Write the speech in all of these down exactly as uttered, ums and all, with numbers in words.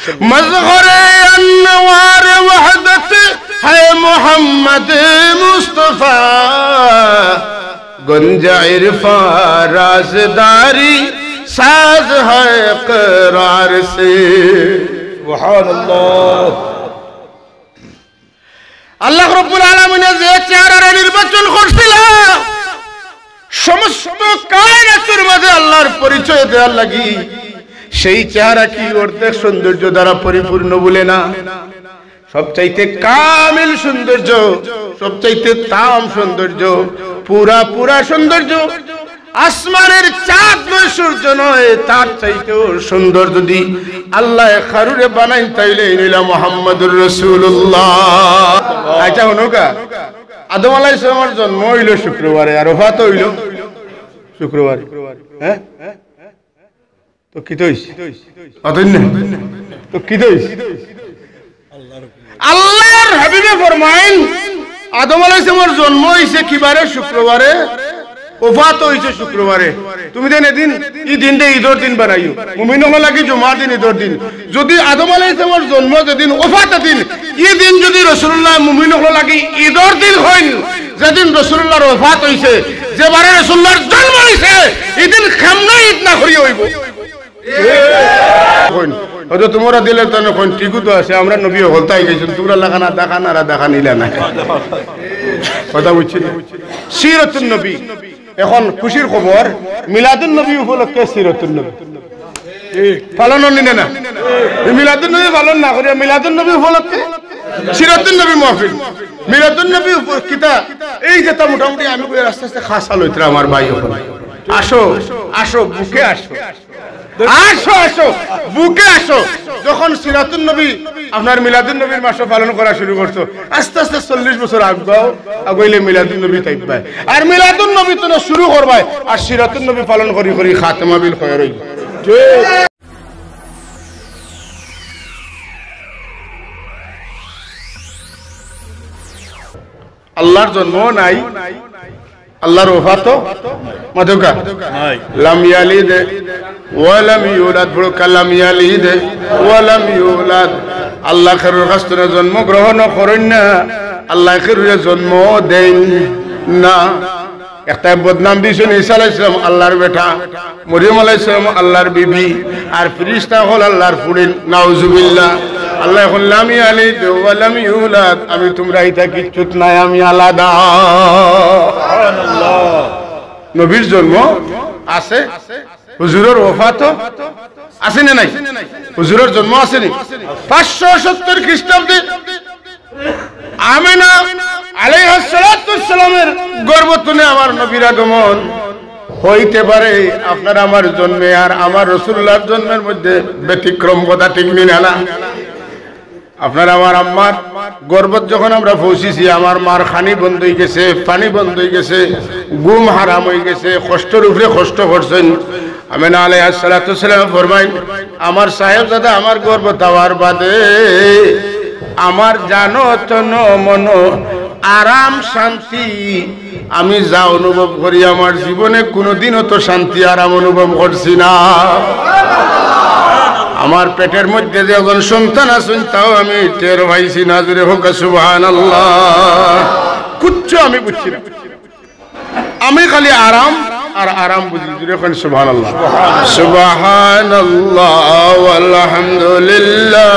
مظہر انوار وحدت ہے محمد مصطفیٰ، گنج عرفاں رازداری ساز ہے اقرار سے۔ سبحان اللہ۔ আল্লাহ রব্বুল আলামিনে যে চেহারারে নির্বাচন করছিলা সমস্ত কায়নাতর মাঝে আল্লাহর পরিচয় দেওয়ার লাগি, সেই চেহারা কি অর্ধেক সৌন্দর্য দ্বারা পরিপূর্ণ বলে না? সবচাইতে কামিল সৌন্দর্য, সবচাইতে তাম সৌন্দর্য, পুরা পুরা সৌন্দর্য, আসমানের চাঁদ নয়, সূর্য নয়, তার চাইতেও সুন্দর যদি আল্লাহ কারুরে বানাইন, তাইলে এই নিলা মোহাম্মদুর রাসূলুল্লাহ। আচ্ছা, হুনুকা, আদম আলাইহিস সালামের জন্ম হইল শুক্রবারে, আর ওফাত হইল শুক্রবারে। হ্যাঁ, তো কিতা হইছে? অতএব না। তো কিতা হইছে? আল্লাহর হাবিবে ফরমাইন, আদম আলাইহিস সালামের জন্ম হইছে কিবারে? শুক্রবারে। ওফাত হইছে শুক্রবারে। তুমি দেন এদিন, ই দিনটা ঈদর দিন বানাইও, মুমিন অকলর লাগি জুমার দিন, ঈদর দিন। যদি আদম আলাইহিস সালামের জন্ম যেদিন, ওফাত দিন, ই দিন যদি রাসূলুল্লাহ মুমিন অকলর লাগি ঈদর দিন হইন, যেদিন রাসূলুল্লাহর ওফাত হইছে, যেবারে রাসূলুল্লাহর জন্ম হইছে, ই দিন কেমনে ঈদ না করিয়া হইব? কইন। হয়তো তোমরা দিলে তো না কইন, ঠিকও তো আছে, আমরা নবী হকলতা আই গেছেন, তোমরা লাগানা দেখা না, দেখা নিলা না। কথা বুঝছি না? সিরাতুন নবী। এখন খুশির খবর, মিলাদুন নবী উপলক্ষে সিরাতুন নবী পালন হনি না? এই মিলাদুন নবী পালন না করিয়া মিলাদুন নবী উপলক্ষে সিরাতুন নবী মাহফিল। মিলাদুন নবী উপ-, কিতা? এই যেটা মোটামুটি আমি কই আস্তে আস্তে খাসা লইতরা আমার ভাই অকল। আসো, আসো, বুকে আসো। আসো, আসো, বুকে আসো। যখন সিরাতুন নবী, আপনার মিলাদুন নবীর মাসও পালন করা শুরু করছো, আস্তে আস্তে চল্লিশ বছর আগুয়াও, আগুয়াইলে মিলাদুন নবী থাকবায়। আর মিলাদুন নবী তো না শুরু করবায়, আর সিরাতুন নবী পালন করি করি খাতেমা বিল খয়র হইব। আল্লাহর জন্ম নাই, আল্লাহর ওফাতও মাতউক্কা নাই। লাম ইয়ালিদ ওয়া লাম ইউলাদ, পড়উক্কা, লাম ইয়ালিদ ওয়া লাম ইউলাদ। আল্লাহ কেউর কাছ থনে জন্মগ্রহণ করইন না, আল্লাহ কেউরে জন্ম দেইন না। একটা বদনাম দিছইন, ঈসা আলাইহিস সালাম আল্লাহর বেটা, মরিয়ম আলাইহিস সালাম আল্লাহর বিবি, আর ফিরিস্তা অকল আল্লাহর ফুড়িন। নাউজুবিল্লাহ। আল্লাহ এখন লাম ইয়ালিদ ওয়া লাম ইউলাদ, আমি তুমরা ইতা কিচ্ছুত নাই, আমি আলাদা। সুবহানাল্লাহ। নবীর জন্ম আছে, হুজুরর ওফাতও আছে নি নাই? হুজুরর জন্ম আছে নি? পাঁচশো সত্তর খ্রিস্টাব্দে আমেনা আলাইহাস সালাতু ওয়াস সালামের গর্ভ থনে আমার নবীর আগমন। হইতে পারে আপনার আমার জন্মে আর আমার রাসূলুল্লাহর জন্মের মধ্যে ব্যতিক্রম কথা, ঠিক নি না? না, আপনার আমার আম্মার গর্ভত যখন আমরা পৌঁছিছি, আমার মার খানি বন্ধ হই গেছে, পানি বন্ধ হই গেছে, ঘুম হারাম হই গেছে, কষ্টর উপরে কষ্ট করছইন। আমেনা আলাইহাস সালাতু ওয়াস সালাম ফরমাইন, আমার সাহেবজাদা আমার গর্ভত আওয়ার বাদে আমার জানো তনো মনো আরাম শান্তি আমি যা অনুভব করি, আমার জীবনে কোনোদিন অত শান্তি আরাম অনুভব করছি না। আমার পেটের মধ্যে যে একজন সন্তান আছইন, তাও আমি টের পাইছি না। জোরে কউক্কা সুবহানাল্লাহ। কিচ্ছু আমি বুঝছি না, আমি খালি আরাম আর আরাম বুঝি। জোরে কইন সুবহানাল্লাহ। সুবহানাল্লাহ ওয়াল হামদুলিল্লাহ,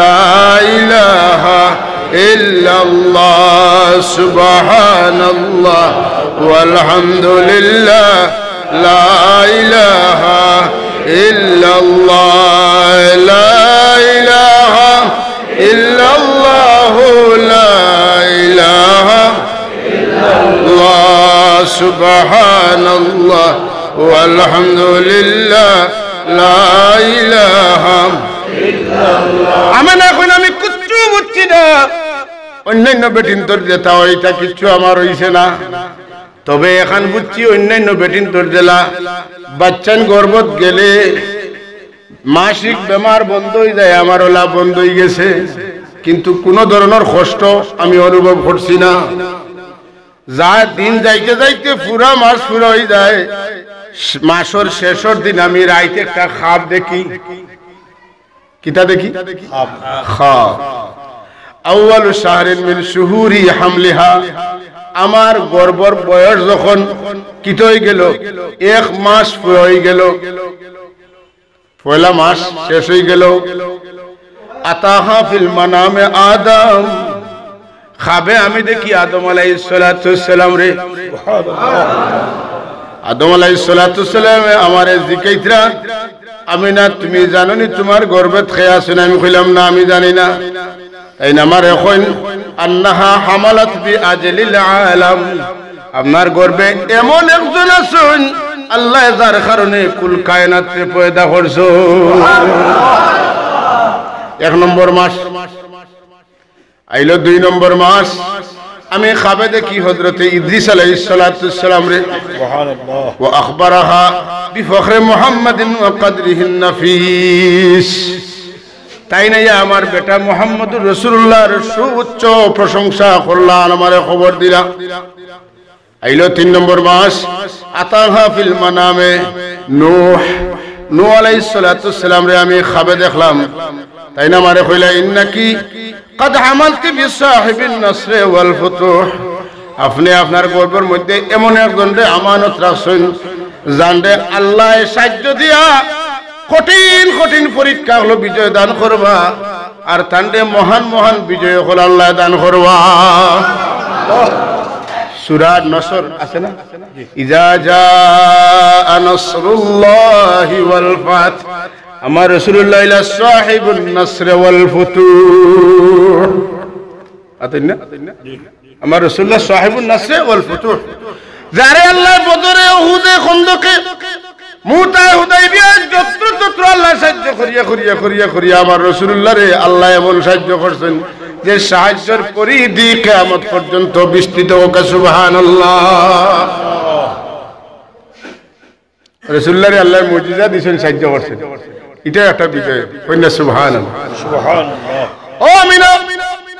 লা ইলাহা ইল্লাল্লাহ, সুবহানাল্লাহ ওয়াল হামদুলিল্লাহ, লা ইলাহা ইল্লাল্লাহ, লা ইলাহা ইল্লাল্লাহু, লা ইলাহা ইল্লাল্লাহ, সুবহানাল্লাহ ওয়াল হামদুলিল্লাহ, লা ইলাহা। আমেনা কইন, আমি কিচ্ছু বুঝছি না। অন্যান্য বেটিন্তর যেতা অয়, ইতা কিচ্ছু আমার অইছে না। তবে এখান বুঝছি, অন্যান্য বেটিন্তর যেলা বাচ্চাইন গর্ভত গেলে মাসিক বেমার বন্ধ হই যায়, আমার অলা বন্ধ হই গেছে, কিন্তু কোনো ধরনের কষ্ট আমি অনুভব করছি না। যা দিন যাইতে যাইতে পুরা মাস পুরা হই যায়, মাসর শেষর দিন আমি রাইতে একটা খাব দেখি, কিতা দেখি? খাব। আউয়ালু শাহরিন মিন শুহুরি হামলিহা, আমার গর্ভর বয়স যখন কিতা অইগেল, এক মাস পুরা অইগেল, পয়লা মাস শেষ অইগেল, আতাহা ফিল মানামে আদম, খাবে আমি দেখি আদম আলাইহিস সালাতু ওয়াস সালামরে। আদম আলাইহিস সালাতু ওয়াস সালামে আমারে জিকাইতরা, "আমিনা, তুমি জানো নি তুমার গর্ভে কে আছইন?" আমি কইলাম, "না, আমি জানি না।" তাইন আমারে কইন, "আন্নাহা হামালাত বি আজলিল আলাম।" আপনার গর্ভে এমন একজন আছইন, আল্লায় যার কারণে কুল কায়নাতরে পয়দা করছইন। এক নম্বর মাস। আইলো দুই নম্বর মাস। আমি খাবে দেখি হযরতে ইদ্রিস আলাইহিস সালাতু ওয়াস সালামরে। সুবহানাল্লাহ। ওয়া আখবারাহা বিফখরে মুহাম্মাদিন ওয়া কদরিহিন নাফিস। তাইন আইয়া আমার বেটা মুহাম্মদুর রাসূলুল্লাহর সুউচ্চ প্রশংসা করলা, আমারে খবর দিলা। আইলো তিন নম্বর মাস, আতাহা ফিল মানামে নূহ, নূহ আলাইহিস সালাতু ওয়াস সালামরে আমি খাবে দেখলাম। তাইন আমারে কইলা, "ইন্নাকি কাদ হামালতি বিসাহিবিন নাসরে ওয়াল ফুতুহ।" আপনে আপনার গর্ভর মধ্যে এমন একজনরে আমানত রাখছইন, যানরে আল্লায় সাহায্য দিয়া কঠিন কঠিন পরীক্ষা অকলো বিজয় দান করবা, আর তানরে মহান মহান বিজয় অকল আল্লায় দান করবা। সূরা নসর আছে না? ইজা জাআ নাসরুল্লাহি ওয়াল ফাতহ। আমার রাসূলুল্লাহ ইলা সাহিবুন নাসরে ওয়াল ফুতুহ। আতেন না? আমার রাসূলুল্লাহ সাহিবুন নাসরে ওয়াল ফুতুহ। যারে আল্লায় বদরে, উহুদে, খন্দকে, মুতায় হুদাইবিয়ায় যত্র তত্র আল্লায় সাহায্য করিয়া, করিয়া, করিয়া, করিয়া আমার রাসূলুল্লাহরে আল্লায় এমন সাহায্য করছইন যে সাহায্যর পরিধি কিয়ামত পর্যন্ত বিস্তৃত। কউক্কা সুবহানাল্লাহ। রাসূলুল্লাহরে আল্লায় মুজিজা দিছইন, সাহায্য করছইন, ইটাও একটা বিজয়। কউক্কা সুবহানাল্লাহ। সুবহানাল্লাহ। ও আমিনা,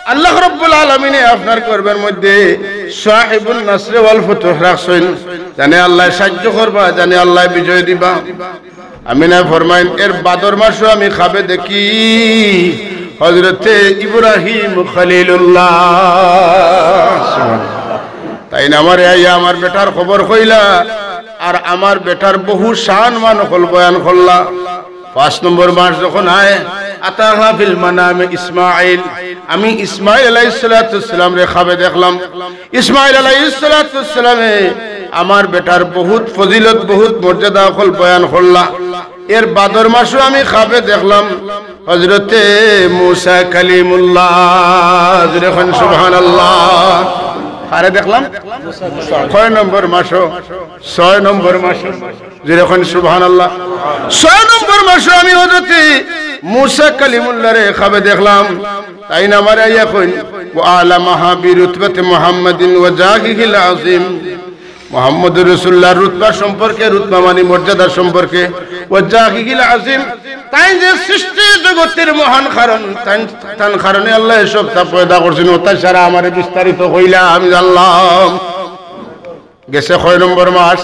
আল্লাহ রাব্বুল আলামিনে আপনার গর্ভর মধ্যে সাহিবুন নাসরে ওয়াল ফুতুহ রাখছইন, যানে আল্লায় সাহায্য করবা, যানে আল্লায় বিজয় দিবা। আমিনায় ফরমাইন, এর বাদর মাসও আমি খাবে দেখি হযরতে ইব্রাহিম খলিলুল্লাহ। তাইন আমারে আইয়া আমার বেটার খবর কইলা, আর আমার বেটার বহু শান মান অকল বয়ান করলা। পাঁচ নম্বর মাস যখন আয়, আতাহা ফিল মানামে ইসমাইল, আমি ইসমাইল আলাইহিস সালাতু ওয়াস সালামরে খাবে দেখলাম। ইসমাইল আলাইহিস সালাতু ওয়াস সালামে আমার বেটার বহুত ফজিলত, বহুত মর্যাদা অকল বয়ান করলা। এর বাদর মাসও আমি খাবে দেখলাম হযরতে মুসা কালিমুল্লাহ। জোরে কইন সুবহানাল্লাহ। কারে দেখলাম? কয় নম্বর মাসও? ছয় নম্বর মাসও। জোরে কইন সুবহানাল্লাহ। ছয় নম্বর মাসও আমি হযরতে মুসা কালিমুল্লাহরে খাবে দেখলাম। তাইন আমারে আইয়া কইন, "ওয়া আলামাহা বিরুতবাতি মুহাম্মাদিন ওয়া জাহিহিল আযীম।" মুহাম্মদুর রাসূলুল্লাহর রুতবা সম্পর্কে, রুতবা মানে মর্যাদা সম্পর্কে, ওয়া জাহিহিল আযীম, তাইন যে সৃষ্টি জগতের মহান কারণ, তাইন, তান কারণে আল্লায় সবতা পয়দা করছইন, অতা সারা আমারে বিস্তারিত কইলা, আমি জানলাম। গেছে কয় নম্বর মাস?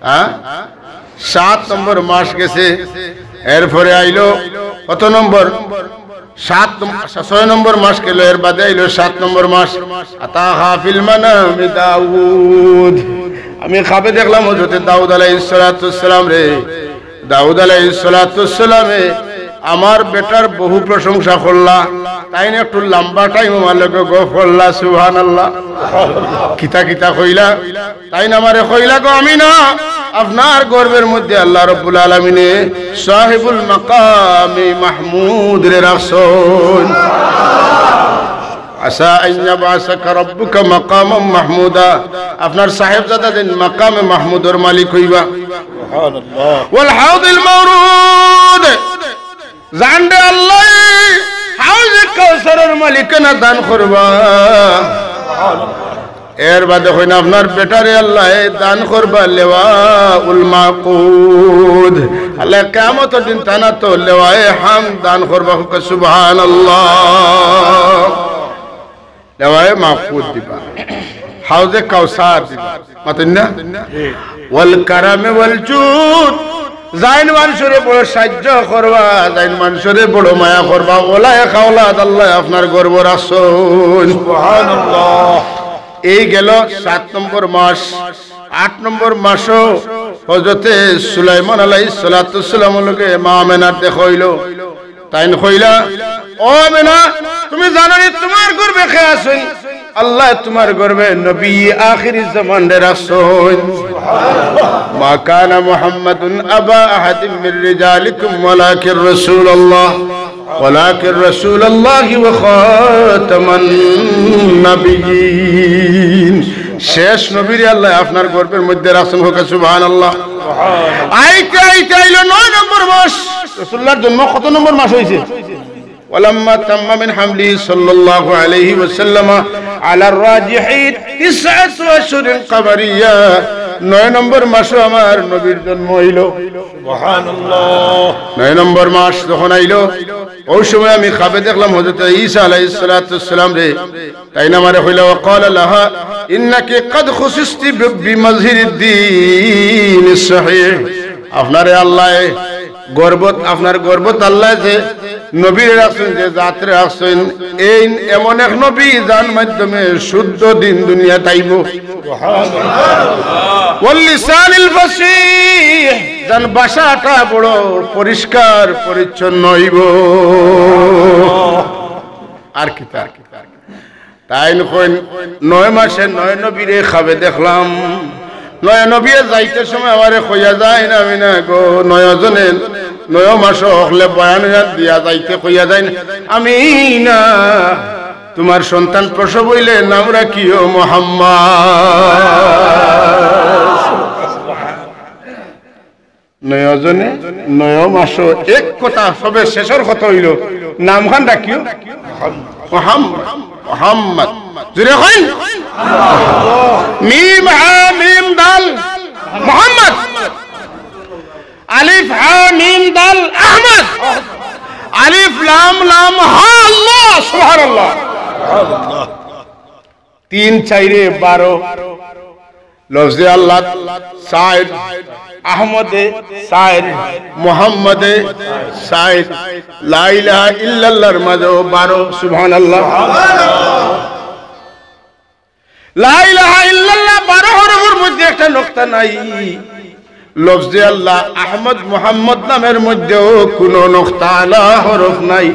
হ্যাঁ, সাত নম্বর মাস গেছে। এরপরে আইলো কত নম্বর? সাত নম-, আচ্ছা, ছয় নম্বর মাস গেল, এর বাদে আইলো সাত নম্বর মাস। আতাহা ফিল মানামি দাউদ। আমি খাবে দেখলাম হযরতে দাউদ আলাইহিস সালাতু ওয়াস সালামরে। দাউদ আলাইহিস সালাতু ওয়াস সালামে আমার বেটার বহু প্রশংসা করলা। তাইন একটু লম্বা টাইম আমার লগে গফ করলা, সুবহানাল্লাহ। কিতা কিতা কইলা? তাইন আমারে কইলা, "গো আমিনা, আপনার গর্ভর মধ্যে আল্লাহ রাব্বুল আলামিনে সাহিবুল মাকামে মাহমুদরে রাখছইন। আসা আন ইয়াবআসাকা রাব্বুকা মাকামান মাহমুদা।" আপনার সাহেবজাদা যেন মাকামে মাহমুদর মালিক অইবা। সুবহানাল্লাহ। ওয়াল হাউদিল মাওরুদ। যানরে আল্লায় হাউজে কাউসারর মালিকানা দান করবা। এর বাদে কইন আপনার বেটারে আল্লায় দান করবা লিওয়াউল মাহমুদ। আল্লায় কিয়ামতর দিন তান আতো লিওয়ায়ে হামদ দান করবা। কউক্কা সুবহানাল্লাহ। লিওয়ায়ে মাহমুদ দিবা, হাউজে কাউসার দিবা, মাতইন না? ওয়াল কারামে ওয়াল জুদ, যাইন মানষরে বড় সাহায্য করবা, যাইন মানষরে বড় মায়া করবা, ওলায়ে খাওলাত আল্লায় আপনার গর্ভো রাখছইন। সুবহানাল্লাহ। এই গেল সাত নম্বর মাস। আট নম্বর মাসও হযরতে সুলাইমান আলাইহিস সালাতু ওয়াস সালামর লগে মা আমেনার দেখা অইলো। তাইন কইলা, "ও আমেনা, তুমি জানো নি তুমার গর্ভে কে আছইন? আল্লায় তুমার গর্ভে নবী আখিরি জামানরে রাখছইন।" "মা কানা মুহাম্মাদুন আবা আহাদিম মির রিজালিকুম ওয়ালাকিন রাসূলুল্লাহ, ওয়ালাকিন রাসূলুল্লাহি ওয়া খাতামান নাবিয়্যিন।" শেষ নবীরে আল্লায় আপনার গর্ভর মধ্যে রাখছইন, কউক্কা সুবহানাল্লাহ। আইতে আইতে আইলো নয় নম্বর মাস। রাসূলুল্লাহর জন্ম কত নম্বর মাস অইছে? ওয়ালাম্মা তাম্মা মিন হামলিহি সাল্লাল্লাহু আলাইহি ওয়াসাল্লাম আলার রাজিহি তিসআতু আশহুরিন কামারিয়া। নয় নম্বর মাসও আমার নবীর জন্ম অইলো। সুবহানাল্লাহ। নয় নম্বর মাস যখন আইলো, ওই সময় আমি খাবে দেখলাম হযরত ঈসা আলাইহিস সালাতু ওয়াস সালামরে। তাইন আমারে কইলা, "ওয়া ক্বালা লাহা ইন্নাকি ক্বাদ খুসিসতি বি-, বিমাজহিরিদ দীনিস সহিহ।" আপনারে আল্লায় গর্ভত, আপনার গর্ভত আল্লায় যে নবীরে রাখছইন, যে জাতরে রাখছইন, এইন এমন এক নবী যান মাধ্যমে শুদ্ধ দ্বীন দুনিয়াত আইবো। ওয়াল লিসানিল ফাসিহ, যান ভাষাটা বড় পরিষ্কার পরিচ্ছন্ন অইবো। আর কিতা, আর কিতা, আর কিতা। তাইন কইন, "নয় মাসে নয় নবীরে খাবে দেখলাম।" নয় নবীয়ে যাইতে সময় আমারে কইয়া যাইন, "আমিনা গো, নয় জনে নয় মাসো হকলে বয়ান দিয়া যাইতে কইয়া যাইন, 'আমিনা, তুমার সন্তান প্রসব অইলে নাম রাখিও মোহাম্মদ।'" নয় জনে নয় মাসো এক কথা, সবে শেষর কথা অইলো, "নামখান রাখিও মোহাম্মদ, মোহাম্মদ।" জোরে কইন, মিম হা মিম দাল মোহাম্মদ, আলিফ হা মিম দাল আহমদ, আলিফ লাম লাম হা আল্লাহ। সুবহানাল্লাহ। তিন চাইরে বারো, লফজে আল্লাহ চাইর, আহমদে চাইর, মোহাম্মদে চাইর, লা ইলাহা ইল্লাল্লাহর মাঝেও বারো। সুবহানাল্লাহ। লা ইলাহা ইল্লাল্লাহ বারো হরফর মধ্যে একটা নুকতা নাই। লফজে আল্লাহ আহমদ মোহাম্মদ নামের মধ্যেও কোনো নুকতাআলা হরফ নাই।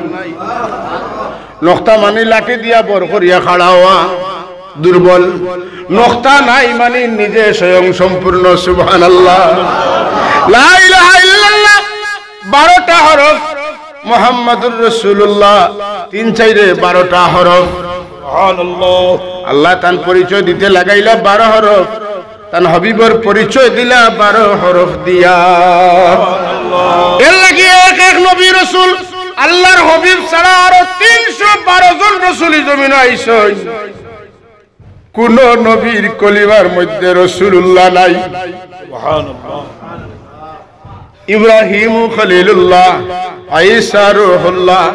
নুকতা মানে লাঠি দিয়া বড় করিয়া খাড়া অওয়া, দুর্বল। নুকতা নাই মানে নিজে স্বয়ং সম্পূর্ণ। সুবহানাল্লাহ। লা ইলাহা ইল্লাল্লাহ বারোটা হরফ, মোহাম্মদুর রাসূলুল্লাহ তিন চাইরে বারোটা হরফ। সুবহানাল্লাহ। আল্লাহ তান পরিচয় দিতে লাগাইলা বারো হরফ, তান হাবিবর পরিচয় দিলা বারো হরফ দিয়া। এর লাগি এক এক নবী রসুল, আল্লাহর হাবিব ছাড়া আরো তিনশো বারো জন রসুল ই জমিনো আইছইন। কোন নবীর কলিমার মধ্যে রসুলুল্লাহ নাই। সুবহানাল্লাহ। ইব্রাহিম খলিলুল্লাহ, ঈসা রুহুল্লাহ,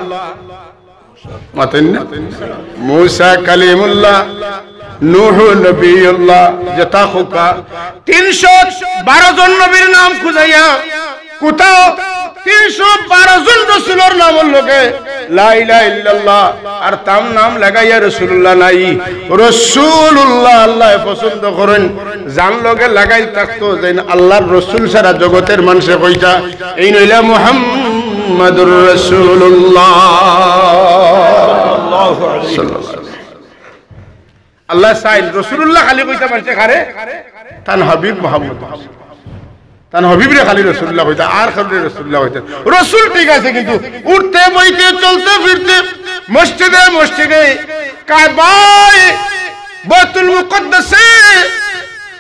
মাতইন না? মুসা কালিমুল্লাহ, নূহ নবিয়ুল্লাহ, যেতা কউক্কা, তিনশো বারো জন নবীর নাম খুঁজাইয়া কোথাও তিনশো বারো জন রসুলর নামর লগে লা ইলাহা ইল্লাল্লাহ আর তান নাম লাগাইয়া রসুলুল্লাহ নাই। রসুলুল্লাহ আল্লায় পছন্দ করইন, যান লগে লাগাইল থাকতো, যেইন আল্লাহর রসুল ছাড়া জগতের মানষে কইতা, এইন অইলা মুহাম্মাদুর রাসূলুল্লাহ। আল্লায় চাইন রসুলুল্লাহ খালি কইতা মানষে কারে? তান হাবিব মুহাম্মদ। তান হাবিবরে খালি রসুলুল্লাহ কইতা, আর কাউরে রসুলুল্লাহ কইতা। রসুল ঠিক আছে, কিন্তু উঠতে বইতে চলতে ফিরতে মসজিদে মসজিদে কাবায় বাইতুল মুকাদ্দাসে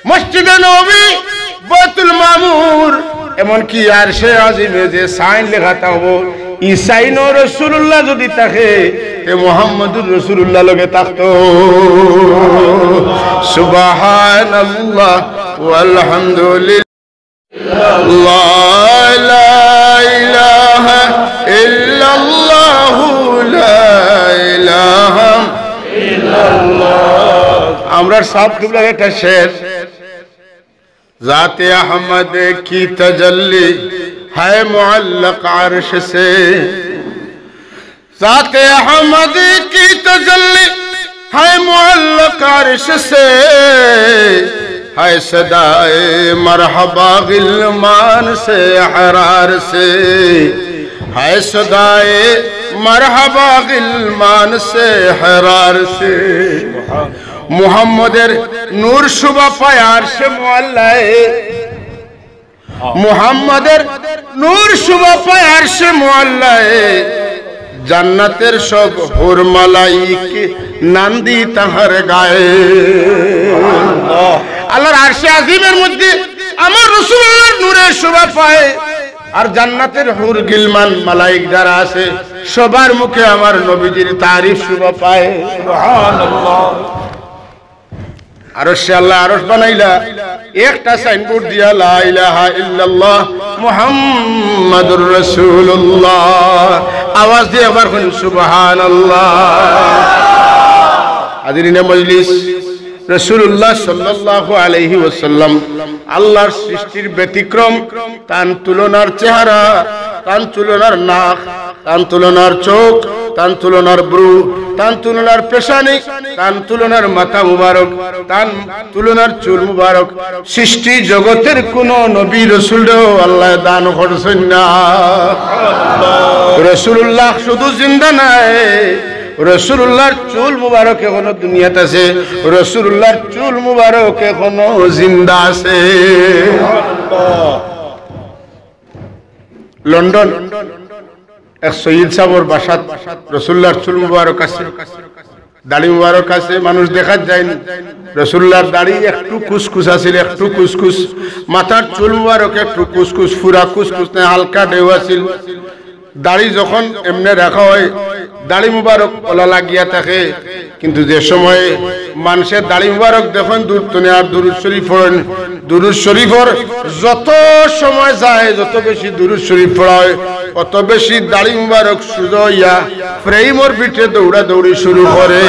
মসজিদে নববী, বাইতুল মামুর, এমনকি আরশে আজিমে যে সাইন লেখা থাকবো, ই সাইনও রসুলুল্লাহ যদি থাকে, তে মুহাম্মাদুর রসুলুল্লাহ লগে থাকতো। সুবহানাল্লাহ ওয়ালহামদুলিল্লাহ। লা ইলাহা ইল্লাল্লাহু লা ইলাহা ইল্লাল্লাহ। আমরার সাব কিবলার একটা শের, ذات احمد کی تجلی ہے معلق عرش سے، ذات احمد کی تجلی ہے معلق عرش سے، ہے صدائے مرحبا غلمان سے احرار سے، ہے صدائے مرحبا غلمان سے احرار سے۔ মুহাম্মদের নূর শোভা পায় আরশে মুআল্লায়, মুহাম্মদের নূর শোভা পায় আরশে মুআল্লায়, জান্নাতের সব হুর মালাইক নান্দি তাহার গায়ে। আল্লাহর আরশে আজিমের মধ্যে আমার রাসূলুল্লাহর নূরের শোভা পায়, আর জান্নাতের হুর গিলমান মালাইক যারা আছে, সবার মুখে আমার নবীজির তারিফ শোভা পায়। সুবহানাল্লাহ। আরশে আল্লাহ আরশ বানাইলা, একটা সাইনবোর্ড দিয়া লা ইলাহা ইল্লাল্লাহ মুহাম্মাদুর রাসূলুল্লাহ। আওয়াজ দিয়া একবার কইন সুবহানাল্লাহ। হাজিরিনে মজলিস, রাসূলুল্লাহ সাল্লাল্লাহু আলাইহি ওয়াসাল্লাম আল্লাহর সৃষ্টির ব্যতিক্রম, তান তুলনার চেহারা, তান তুলনার নাক, তান তুলনার চোখ, তান তুলনার ভ্রু, তান তুলনার পেশানি, তান তুলনার মাথা মুবারক, তান তুলনার চুল মুবারক। সৃষ্টি জগতের কোন নবী রসুলরেও আল্লাহ দান করছইন না। রসুলুল্লাহ শুধু জিন্দা নায়, রসুলুল্লাহর চুল মুবারক এখনো দুনিয়াত আছে, রসুলুল্লাহর চুল মুবারক এখনো জিন্দা আছে। লন্ডন এক সৈয়দ সাবর বাসাত রসুলুল্লাহর চুল মুবারক আছে, দাড়ি মুবারক আছে, মানুষ দেখাত যাইন। রসুলুল্লাহর দাড়ি একটু কুচকুচ আছিল, একটু কুচকুচ, মাথার চুল মুবারক একটু কুচকুচ, পুরা কুচকুচ নায়, হালকা ঢেউ আছিল। দাড়ি যখন এমনে রাখা হয়, দাড়ি মুবারক অলা লাগিয়া থাকে, কিন্তু যে সময় মানষে দাড়ি মুবারক দেখইন দূর তনে আর দুরুদ শরীফ পড়ইন, দুরুদ শরীফর যত সময় যায়, যত বেশি দুরুদ শরীফ পড়া হয়, অত বেশি দাড়ি মুবারক সুজা অইয়া ফ্রেমর ভিতরে দৌড়াদৌড়ি শুরু করে।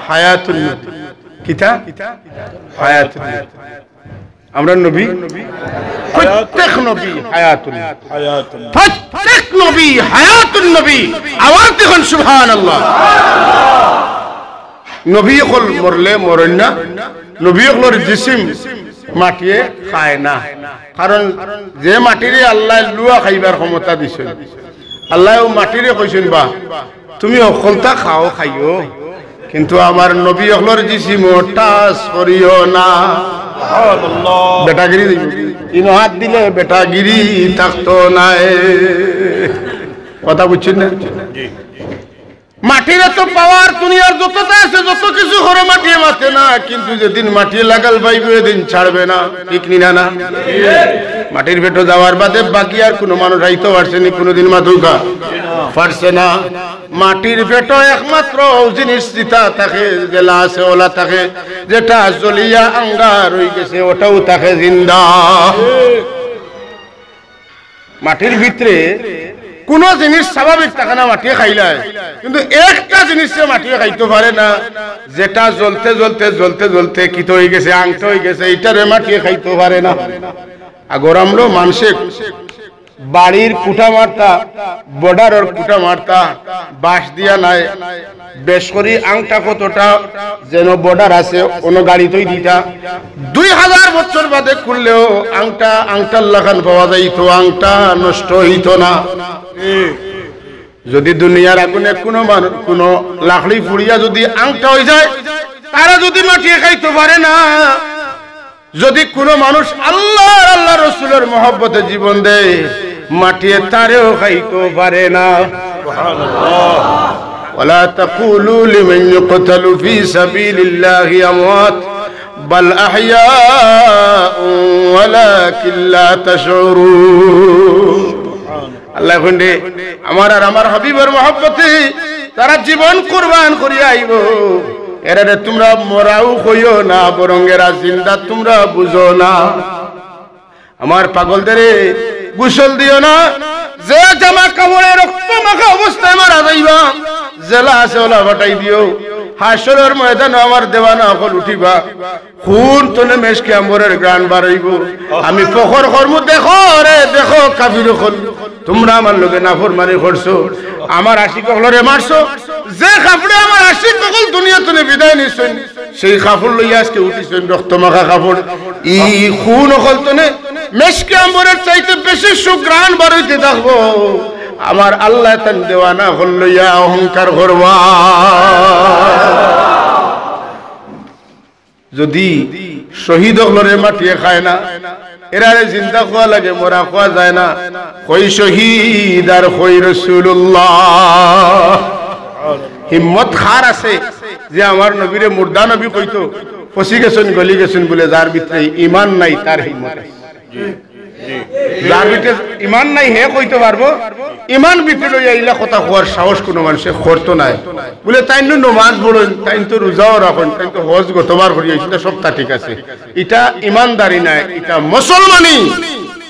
হায়াতুন নবী। কিতা? হায়াতুন নবী। আমরার নবী, প্রত্যেক নবী হায়াতুন নবী। প্রত্যেক নবী হায়াতুন নবী। আওয়াজ দিয়া কইন সুবহানাল্লাহ। নবী অকল মরলে মরইন না, নবী অকলর জিসিম মাটিয়ে খায় না, কারণ যে মাটিরে আল্লায় লুয়া খাইবার ক্ষমতা দিছইন, আল্লায় অউ মাটিরে কইছইন, "বা, তুমি হকলতা খাও খাইও, কিন্তু আমার নবী অকলর জিসিমো touch করিও না।" বেটাগিরি দিবো। ইনো হাত দিলে বেটাগিরি থাকতো নায়। কথা বুঝছইন না? মাটির এত power, দুনিয়ার যততা আছে, যত কিছু করো, মাটিয়ে মাতে না, কিন্তু যেদিন মাটিয়ে লাগাল পাইবো, এদিন ছাড়বে না। ঠিক নি না? না, মাটির পেটো যাওয়ার বাদে বাকি আর কুনু মানুষ আইতো পারছে নি, কুনুদিন মাতুকা পারছে না। মাটির পেটো একমাত্র অউ জিনিস যেটা থাকে, যেলা আছে অলা থাকে, যেটা জ্বলিয়া আঙ্গার অইগেছে অটাও থাকে জিন্দা। মাটির ভিতরে কুনু জিনিস স্বাভাবিক থাকে না, মাটিয়ে খাইলায়, কিন্তু একটা জিনিসরে মাটিয়ে খাইতো পারে না, যেটা জ্বলতে জ্বলতে, জ্বলতে জ্বলতে কিতা অইগেছে, আংটা অইগেছে, ইটারে মাটিয়ে খাইতো পারে না। আগর আমলো মানষে বাড়ির খুটা মারতা, border-র খুটা মারতা, বাঁশ দিয়া নায়, বেশ করি আংটা কতটা যেন border আছে, অনো গাড়ি থই দিতা। দুই হাজার বছর বাদে খুললেও আংটা, আংটার লাখান পাওয়া যাইতো, আংটা নষ্ট অইতো না। যদি দুনিয়ার আগুনে কুনু মানু-, কুনু লাকড়ি পুড়িয়া যদি আংটা অইযায়, তারে যদি মাটিয়ে খাইতো পারে না, যদি কুনু মানুষ আল্লাহ আর আল্লাহর রসুলর মহব্বতে জীবন দেয়, মাটিয়ে তারেও খাইতো পারে না। সুবহানাল্লাহ। ولا تقولوا لمن يقتل في سبيل الله أموات بل أحياء ولكن لا تشعرون। আল্লায় কইন দে, আমার আর আমার হাবিবর মহব্বতে যারা জীবন কুরবান করিয়া আইবো, এরারে তুমরা মরাও কইও না, বরং এরা জিন্দা তুমরা বুঝো না। আমার পাগলদেরে গোসল দিও না, যে জামা কাপড়ে রক্ত মাখা অবস্থায় মারা যাইবা, যেলা আছে অলা ফাটাই দিও। হাশরর ময়দানো আমার দেওয়ানা অকল উঠিবা। খুন তনে মেশকে আম্বরের ঘ্রাণ বার অইবো। আমি ফখর করমু, দেখো রে, দেখো কাফির অকল, তুমরা আমার লগে নাফরমানি করছো, আমার আশিক অকলরে মারছো। যে কাপড়ে আমার আশিক অকল দুনিয়া তনে বিদায় নিছইন, সেই কাপড় লইয়া আজকে উঠিছইন, রক্ত মাখা কাপড়। ই খুন অকল তনে মেশকে আম্বরের চাইতে বেশি সুঘ্রাণ বার অইতে থাকবো। আমার আল্লায় তান দেওয়ানা অকল লইয়া অহংকার করবা। যদি শহীদ অকলরে মাটিয়ে খায় না, এরারে জিন্দা খওয়া লাগে, মরা খওয়া যায় না। কই শহীদ আর কই রাসূলুল্লাহ। হিম্মত কার আছে যে আমার নবীরে মুর্দা নবী কইতো? ফসি গেছইন, গলি গেছইন বুলে, যার ভিতরে ইমান নাই, তার হিম্মত আছে। যার ভিতরে ইমান নাই, হে কইতো পারবো। ইমান ভিতরে লইয়া ইলা কথা কওয়ার সাহস কুনু মানষে করতো নায়। বুলে, তাইন নু নমাজ পড়ইন, তাইন তো রোজাও রাখইন, তাইন তো হজ গতবার করি আইছইন, ইতা সবতা ঠিক আছে। ইতা ইমানদারি নায়, ইতা মুসলমানি।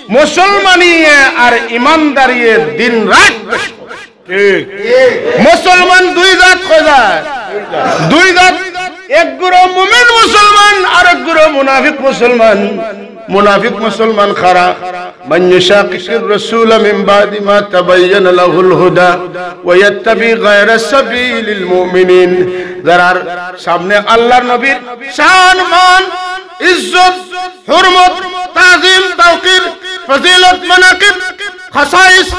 মুসলমানিয়ে আর ইমানদারিয়ে দিন রাইত। মুসলমান দুই জাত, কয় জাত? দুই জাত। এক গুরু মুমিন মুসলমান, আর এক গুরু মুনাফিক মুসলমান। মুনাফিক মুসলমান কারা? من يشاقق الرسول من بعد ما تبين له الهدى ويتبع غير سبيل المؤمنين। যারার সামনে আল্লাহর নবীর শান, মান, ইজ্জত, হুরমত, তাজিম, তাওকির, ফজিলত, মানাকিব, খাসাইস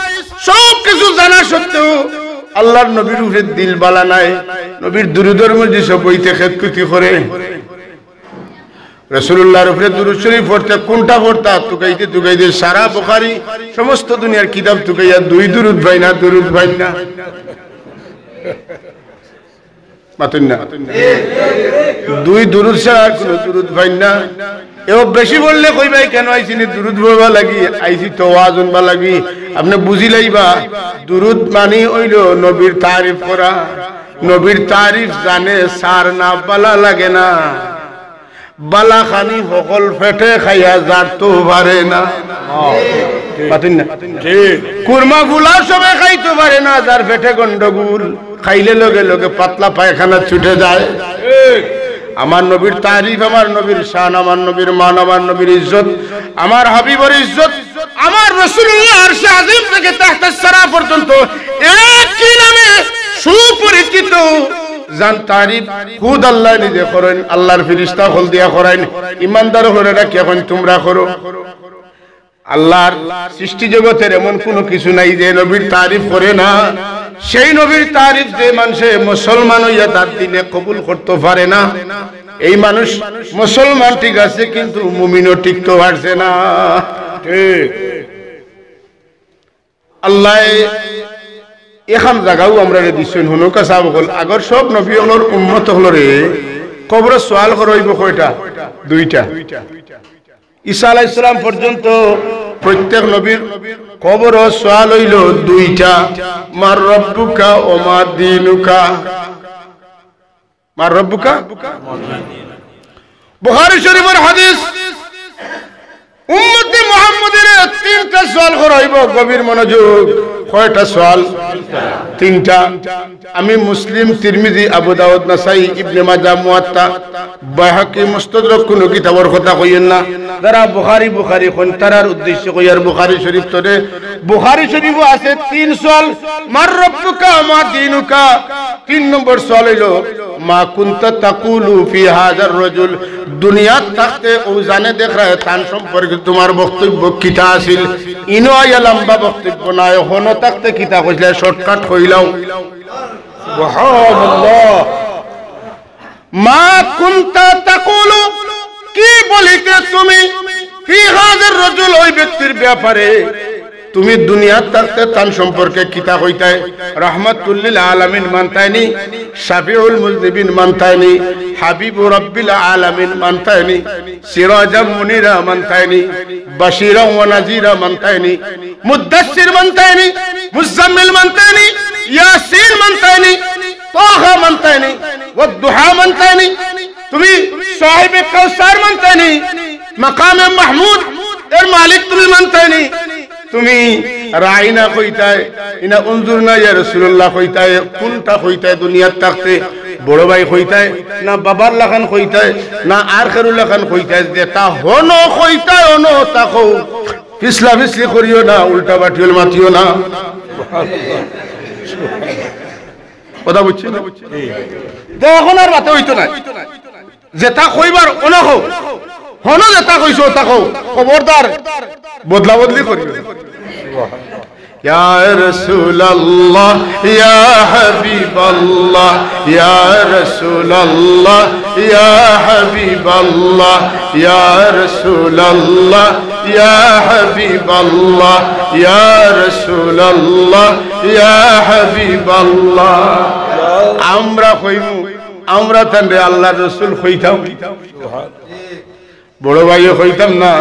সব কিছু জানা সত্ত্বেও আল্লাহর নবীর উপরে দিল বালা নাই, নবীর দুরুদর মজলিসো বইতে খেদকুতি করে। রাসূলুল্লাহর উপরে দুরুদ শরীফ পড়তে কুনটা পড়তা তুকাইতে তুকাইতে সারা বুখারী, সমস্ত দুনিয়ার কিতাব তুকাইয়া দুই দুরুদ পাইন না, দুরুদ পাইন না। মাতইন না। দুই দুরুদ ছাড়া আর কুনু দুরুদ পাইন না। এও বেশি পড়লে কইবা, "কেনে আইছি নি দুরুদ পড়বার লাগি, আইছি তো ওয়াজ হুনবার লাগি।" আপনে বুঝিলাইবা, দুরুদ মানি অইলো নবীর তারিফ করা। নবীর তারিফ জানে সার না, বালা লাগে না। বালা খানি হকল পেটে খাইয়া যার তো পারে না। মাতইন না। কুরমা ফুলাও সবে খাইতো পারে না, যার পেটে গন্ডগোল, খাইলে লগে লগে পাতলা পায়খানা ছুটে যায়। আমার নবীর তারিফ, আমার নবীর শান, আমার নবীর মান, আমার নবীর ইজ্জত, আমার হাবিবর ইজ্জত, আমার রাসূলুল্লাহ আরশে আজিম থেকে তাহতে সারা পর্যন্ত একই নামে সুপরিচিত। যান তারিফ খুদ আল্লাহ নিজে করইন, আল্লাহর ফিরিস্তা অকল দিয়া করাইন, ইমানদার অকলরে ডাকিয়া কইন, "তুমরা করো।" আল্লাহর সৃষ্টি জগতের এমন কুনু কিছু নাই যে নবীর তারিফ করে না। সেই নবীর তারিফ যে মানষে মুসলমান অইয়া তার দিলে কবুল করতো পারে না, এই মানুষ মুসলমান ঠিক আছে, কিন্তু মুমিনও টিকতো পারছে না। ঠিক। আল্লায় এখান জাগাও আমরারে দিছইন। হুনউক্কা সাব অকল, আগর সব নবী অকলর উম্মত অকলরে কবরো সওয়াল করা অইবো কয়টা? দুইটা। ঈসা আলাইহিস সালাম পর্যন্ত প্রত্যেক নবীর কবরো সওয়াল অইলো দুইটা, "মান রব্বুকা ওয়া মা দীনুকা।" মান রব্বুকা? বুখারী শরীফর হাদিস। উম্মতে মুহাম্মদীরে তিনটা সওয়াল করা অইবো, গভীর মনোযোগ। কয়টা সওয়াল? তিনটা। আমি মুসলিম, তিরমিজি, আবু দাউদ, নাসাই, ইবনে মাজাহ, মুওয়াত্তা, বাইহাকি, মুস্তাদরাক, কুনু কিতাবর কথা কইয়েন না। যারা বুখারী, বুখারী কইন, তারার উদ্দেশ্যে কইয়ার বুখারী শরীফ তনে। বুখারী শরীফো আছে তিন সওয়াল, "মান রব্বুকা ওয়া মা দীনুকা।" তিন নম্বর সওয়াল অইলো, "মা কুনতা তাকুলু ফি হাযার রাজুল?" দুনিয়াত থাকতে অউ জানে দেখরায় তান সম্পর্কে তুমার বক্তব্য কিতা আছিল? ইনো আইয়া লম্বা বক্তব্য নায়, হনো থাকতে কিতা কইছলায়, shortcut কইলাও। সুবহানাল্লাহ। মা কুনতা তাকুলু, কি বলিতে তুমি, ফি হাযার রাজুল, ওই ব্যক্তির ব্যাপারে তুমি দুনিয়াত থাকতে তান সম্পর্কে কিতা কইতায়? রাহমাতুল লিল আলামিন মানতায়নি, শাফিউল মুজনিবিন মানতায়নি, হাবিবু রাব্বিল আলামিন মানতায়নি, সিরাজাম মুনিরা মানতায়নি, বাশিরাম ওয়া নাজিরা মানতায়নি, মুদ্দাসসির মানতায়নি, মুজাম্মিল মানতায়নি, ইয়াসিন মানতায়নি, তাহা মানতায়নি, ওয়াদ্দুহা মানতায়নি, তুমি সাহেবে কাউসার মানতায়নি, মাকামে মাহমুদ এর মালিক তুমি মানতায়নি, তুমি রাইনা কইতায়, ইনা উনজুরনা ইয়া রাসুলুল্লাহ কইতায়, কুনটা কইতায় দুনিয়াত থাকতে? বড় ভাই কইতায়, না বাবার লাখান কইতায়, না আর কেউর লাখান কইতায়? যেটা হনো কইতায়, অনো তা কও। ফিসলা ফিসলি করিও না, উল্টা বাটিওল মাতিও না। কথা বুঝছি না? তো অখন আর মাতে অইতো না। যেটা কইবার অনো কও, হনো যেটা কইছো অটা কও, খবরদার বদলা বদলি করিও না। يا رسول الله، يا حبيب الله، يا رسول الله، يا حبيب الله، يا رسول الله، يا حبيب الله، يا رسول الله، يا حبيب الله। আমরা কইমু, আমরা তানরে আল্লাহর রসুল কইতাম, বড় ভাইও কইতাম না,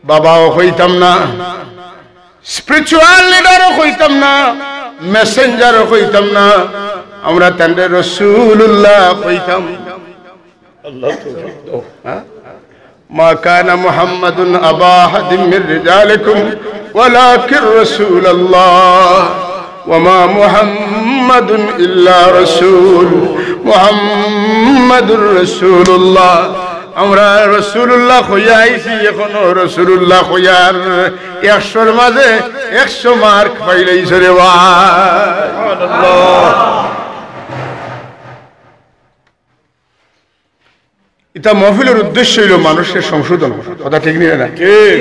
বাবাও কইতাম না, স্পিরিচুয়াল লিডারও কইতাম না, মেসেঞ্জারও কইতাম না, আমরা তানরে রসুলুল্লাহ কইতাম। আল্লাহ তৌফিক দাও। হ্যাঁ? ما كان محمد أبا أحد من رجالكم ولكن رسول الله وما محمد إلا رسول محمد رسول الله। আমরা রসুলুল্লাহ কইয়া আইছি, এখনো রসুলুল্লাহ কইয়ার। একশোর মাঝে একশো মার্ক পাইলাইছে রে ভাই। সুবহানাল্লাহ। ইটা মহফিলর উদ্দেশ্য অইলো মানুষরে সংশোধন করা। কথা ঠিক নি না? ঠিক।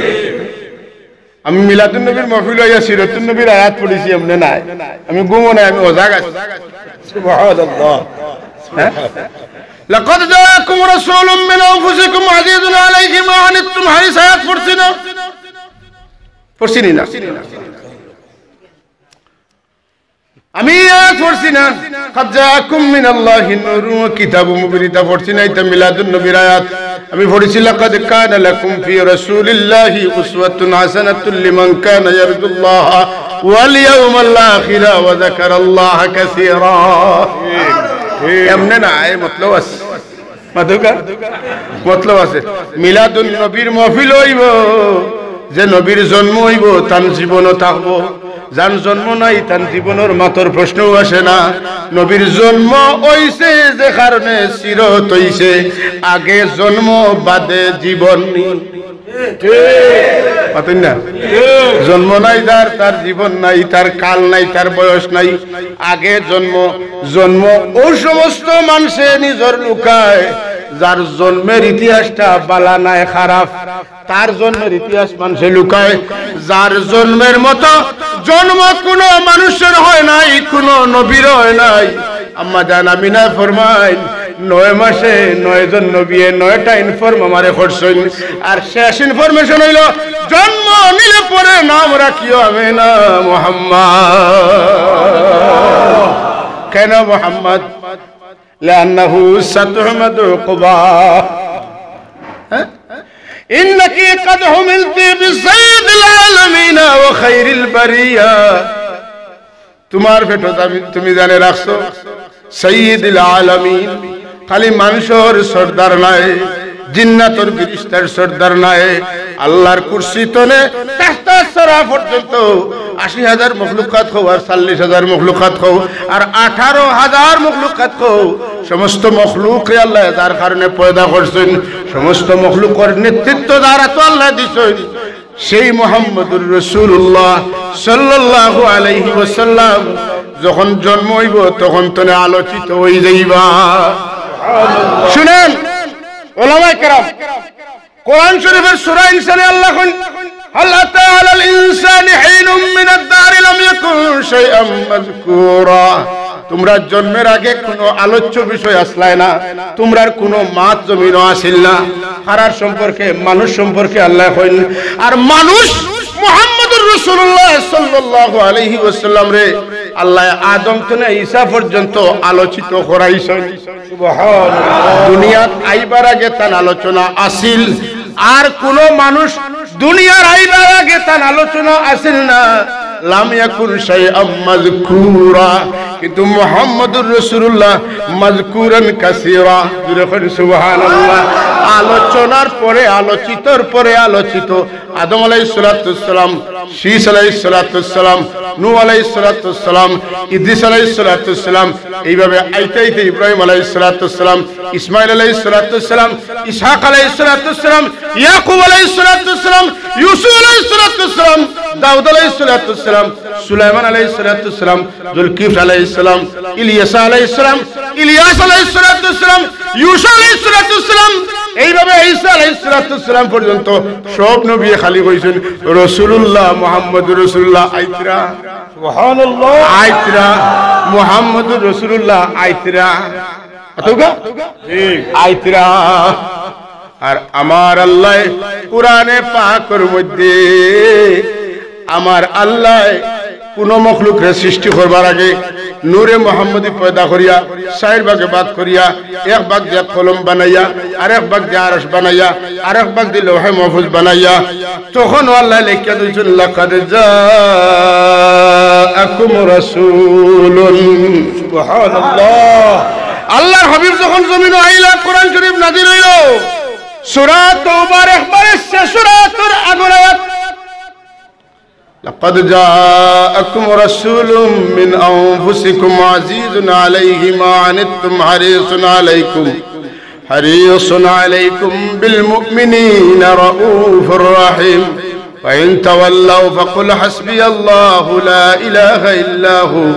আমি মিলাদুন নবীর মহফিল অইয়া সিরতুন নবীর আয়াত পড়ছি, এমনে নায়। আমি ঘুমো নাই, আমি অজাগ আছি। সুবহানাল্লাহ। হ্যাঁ? لقد جاءكم رسول من أنفسكم عزيز عليه ما عنتم، হাদিস আয়াত পড়ছি না? পড়ছি নি না? আমি আয়াত পড়ছি না, قد جاءكم من الله نور وكتاب مبين, ইটা পড়ছি না, ইটা মিলাদুন নবীর আয়াত। আমি পড়ছি, لقد كان لكم في رسول الله أسوة حسنة لمن كان يرجو الله واليوم الآخر وذكر الله كثيرا। এমনে না, এই মতলব আছে। মাতুকা? মতলব আছে। মিলাদুন নবীর মহফিল অইবো, যে নবীর জন্ম অইবো, তান জীবনও থাকবো। যান জন্ম নাই, তান জীবনর মাতর প্রশ্নও আসে না। নবীর জন্ম অইছে যে কারণে সিরত অইছে, আগে জন্ম বাদে জীবন নি। মাতইন না? জন্ম নাই যার, তার জীবন নাই, তার কাল নাই, তার বয়স নাই। আগে জন্ম, জন্ম অউ সমস্ত মানষে নিজর লুকায়, যার জন্মের ইতিহাসটা বালা নায় খারাপ, তার জন্মের ইতিহাস মানষে লুকায়। যার জন্মের মতো জন্ম কুনু মানুষর হয় নাই, কুনু নবীর হয় নাই। আম্মা জান আমিনায় ফরমাইন, নয় মাসে নয় জন নবিয়ে নয়টা inform আমারে করছইন। আর শেষ information অইলো, জন্ম নিলে পরে নাম রাখিও আমিনা মুহাম্মদ। কেন মুহাম্মদ? لأنه ستحمد عقباه। হ্যাঁ? إنك قد حملت بسيد العالمين وخير البرية। তুমার পেটো তুমি, তুমি জানে রাখছো সাইয়্যিদুল আলামিন। খালি মানষর সর্দার নায়, জিন্নাতর ফিরিস্তার সর্দার নায়। আল্লাহর কুরসি তনে তাখতা সরা পর্যন্ত আশি হাজার মখলুকাত কও আর চল্লিশ হাজার মখলুকাত কও আর আঠারো হাজার মখলুকাত কও, সমস্ত মখলুকরে আল্লায় যার কারণে পয়দা করছইন, সমস্ত মখলুকর নেতৃত্ব যার আতো আল্লায় দিছইন, সেই মুহাম্মদুর রাসূলুল্লাহ সাল্লাল্লাহু আলাইহি ওয়াসাল্লাম যখন জন্ম অইবো, তখন তনে আলোচিত অই যাইবা। শুনেন, ওলামায়ে কেরাম, কোরআন শরীফের সূরা ইনসানে আল্লায় কইন, هل أتى على الإنسان حين من الدهر لم يكن شيئا مذكورا। তুমরার জন্মের আগে কুনু আলোচ্য বিষয় আছলায় না, তুমরার কুনু মাত জমিনো আছিল না। কারার সম্পর্কে? মানুষ সম্পর্কে আল্লায় কইন। আর মানুষ মুহাম্মদুর রাসূলুল্লাহ সাল্লাল্লাহু আলাইহি ওয়াসাল্লামরে আল্লায় আদম তনে ঈসা পর্যন্ত আলোচিত করাইছইন। সুবহানাল্লাহ। দুনিয়াত আইবার আগে তান আলোচনা আছিল, আর কুনু মানুষ দুনিয়ার আইবার আগে তান আলোচনা আছিল না। لم يكن شيئا مذكورا। কিন্তু মুহাম্মদুর রাসূলুল্লাহ مذكورا كثيرا। জোরে কইন সুবহানাল্লাহ। আলোচনার পরে আলোচিতর পরে আলোচিত আদম আলাইহিস সালাতু ওয়াস সালাম, শীস আলাইহিস সালাতু ওয়াস সালাম, নূহ আলাইহিস সালাতু ওয়াস সালাম, ইদ্রিস আলাইহিস সালাতু ওয়াস সালাম, এইভাবে আইতে আইতে ইব্রাহিম আলাইহিস সালাতু ওয়াস সালাম, ইসমাইল আলাইহিস সালাতু ওয়াস সালাম, ইসহাক আলাইহিস সালাতু ওয়াস সালাম, ইয়াকুব আলাইহিস সালাতু ওয়াস সালাম, ইউসুফ আলাইহিস সালাতু ওয়াস সালাম, দাউদ আলাইহিস সালাতু ওয়াস সালাম, সুলাইমান আলাইহিস সালাতু ওয়াস সালাম, জুলকিফল আলাইহিস সালাম, ইলিয়াস আলাইহিস সালাম, ইলিয়াস আলাইহিস সালাতু ওয়াস সালাম, ইউসা আলাইহিস সালাতু ওয়াস সালাম, এইভাবে ঈসা আলাইহিস সালাতু ওয়াস সালাম পর্যন্ত সব নবী খালি কইছইন, "রাসূলুল্লাহ, মুহাম্মদুর রাসূলুল্লাহ আইতরা।" সুবহানাল্লাহ। আইতরা, মুহাম্মদুর রাসূলুল্লাহ আইতরা। অতগা? জি। আইতরা। আর আমার আল্লাহ কোরআনে পাকর মধ্যে, আমার আল্লাহ কুনু মখলুকরে সৃষ্টি করবার আগে নূরে মুহাম্মদী পয়দা করিয়া, চাইর ভাগে ভাগ করিয়া, এক ভাগ দিয়া কলম বানাইয়া, আরেক ভাগ দিয়া আরশ বানাইয়া, আরেক ভাগ দিয়া লৌহে মাহফুজ বানাইয়া, তখন আল্লাহ লেখিয়া দিছইন, "লাকাদ জাআকুম রাসূলুন।" সুবহানাল্লাহ। আল্লাহর হাবিব যখন জমিনো আইলা, কোরআন শরীফ নাজিল অইলো। সূরা তওবার একবারে শেষ সূরার আগর আয়াত। "লাকাদ জাআকুম রাসূলুম মিন আনফুসিকুম আযীজুন আলাইহি মা আনিতুম হারিসুন আলাইকুম, হারিসুন আলাইকুম বিল মুমিনিনা রাউফুর রাহিম। ফাইন তাওয়াল্লাউ ফাকুল হাসবিয়াল্লাহু লা ইলাহা ইল্লা হু,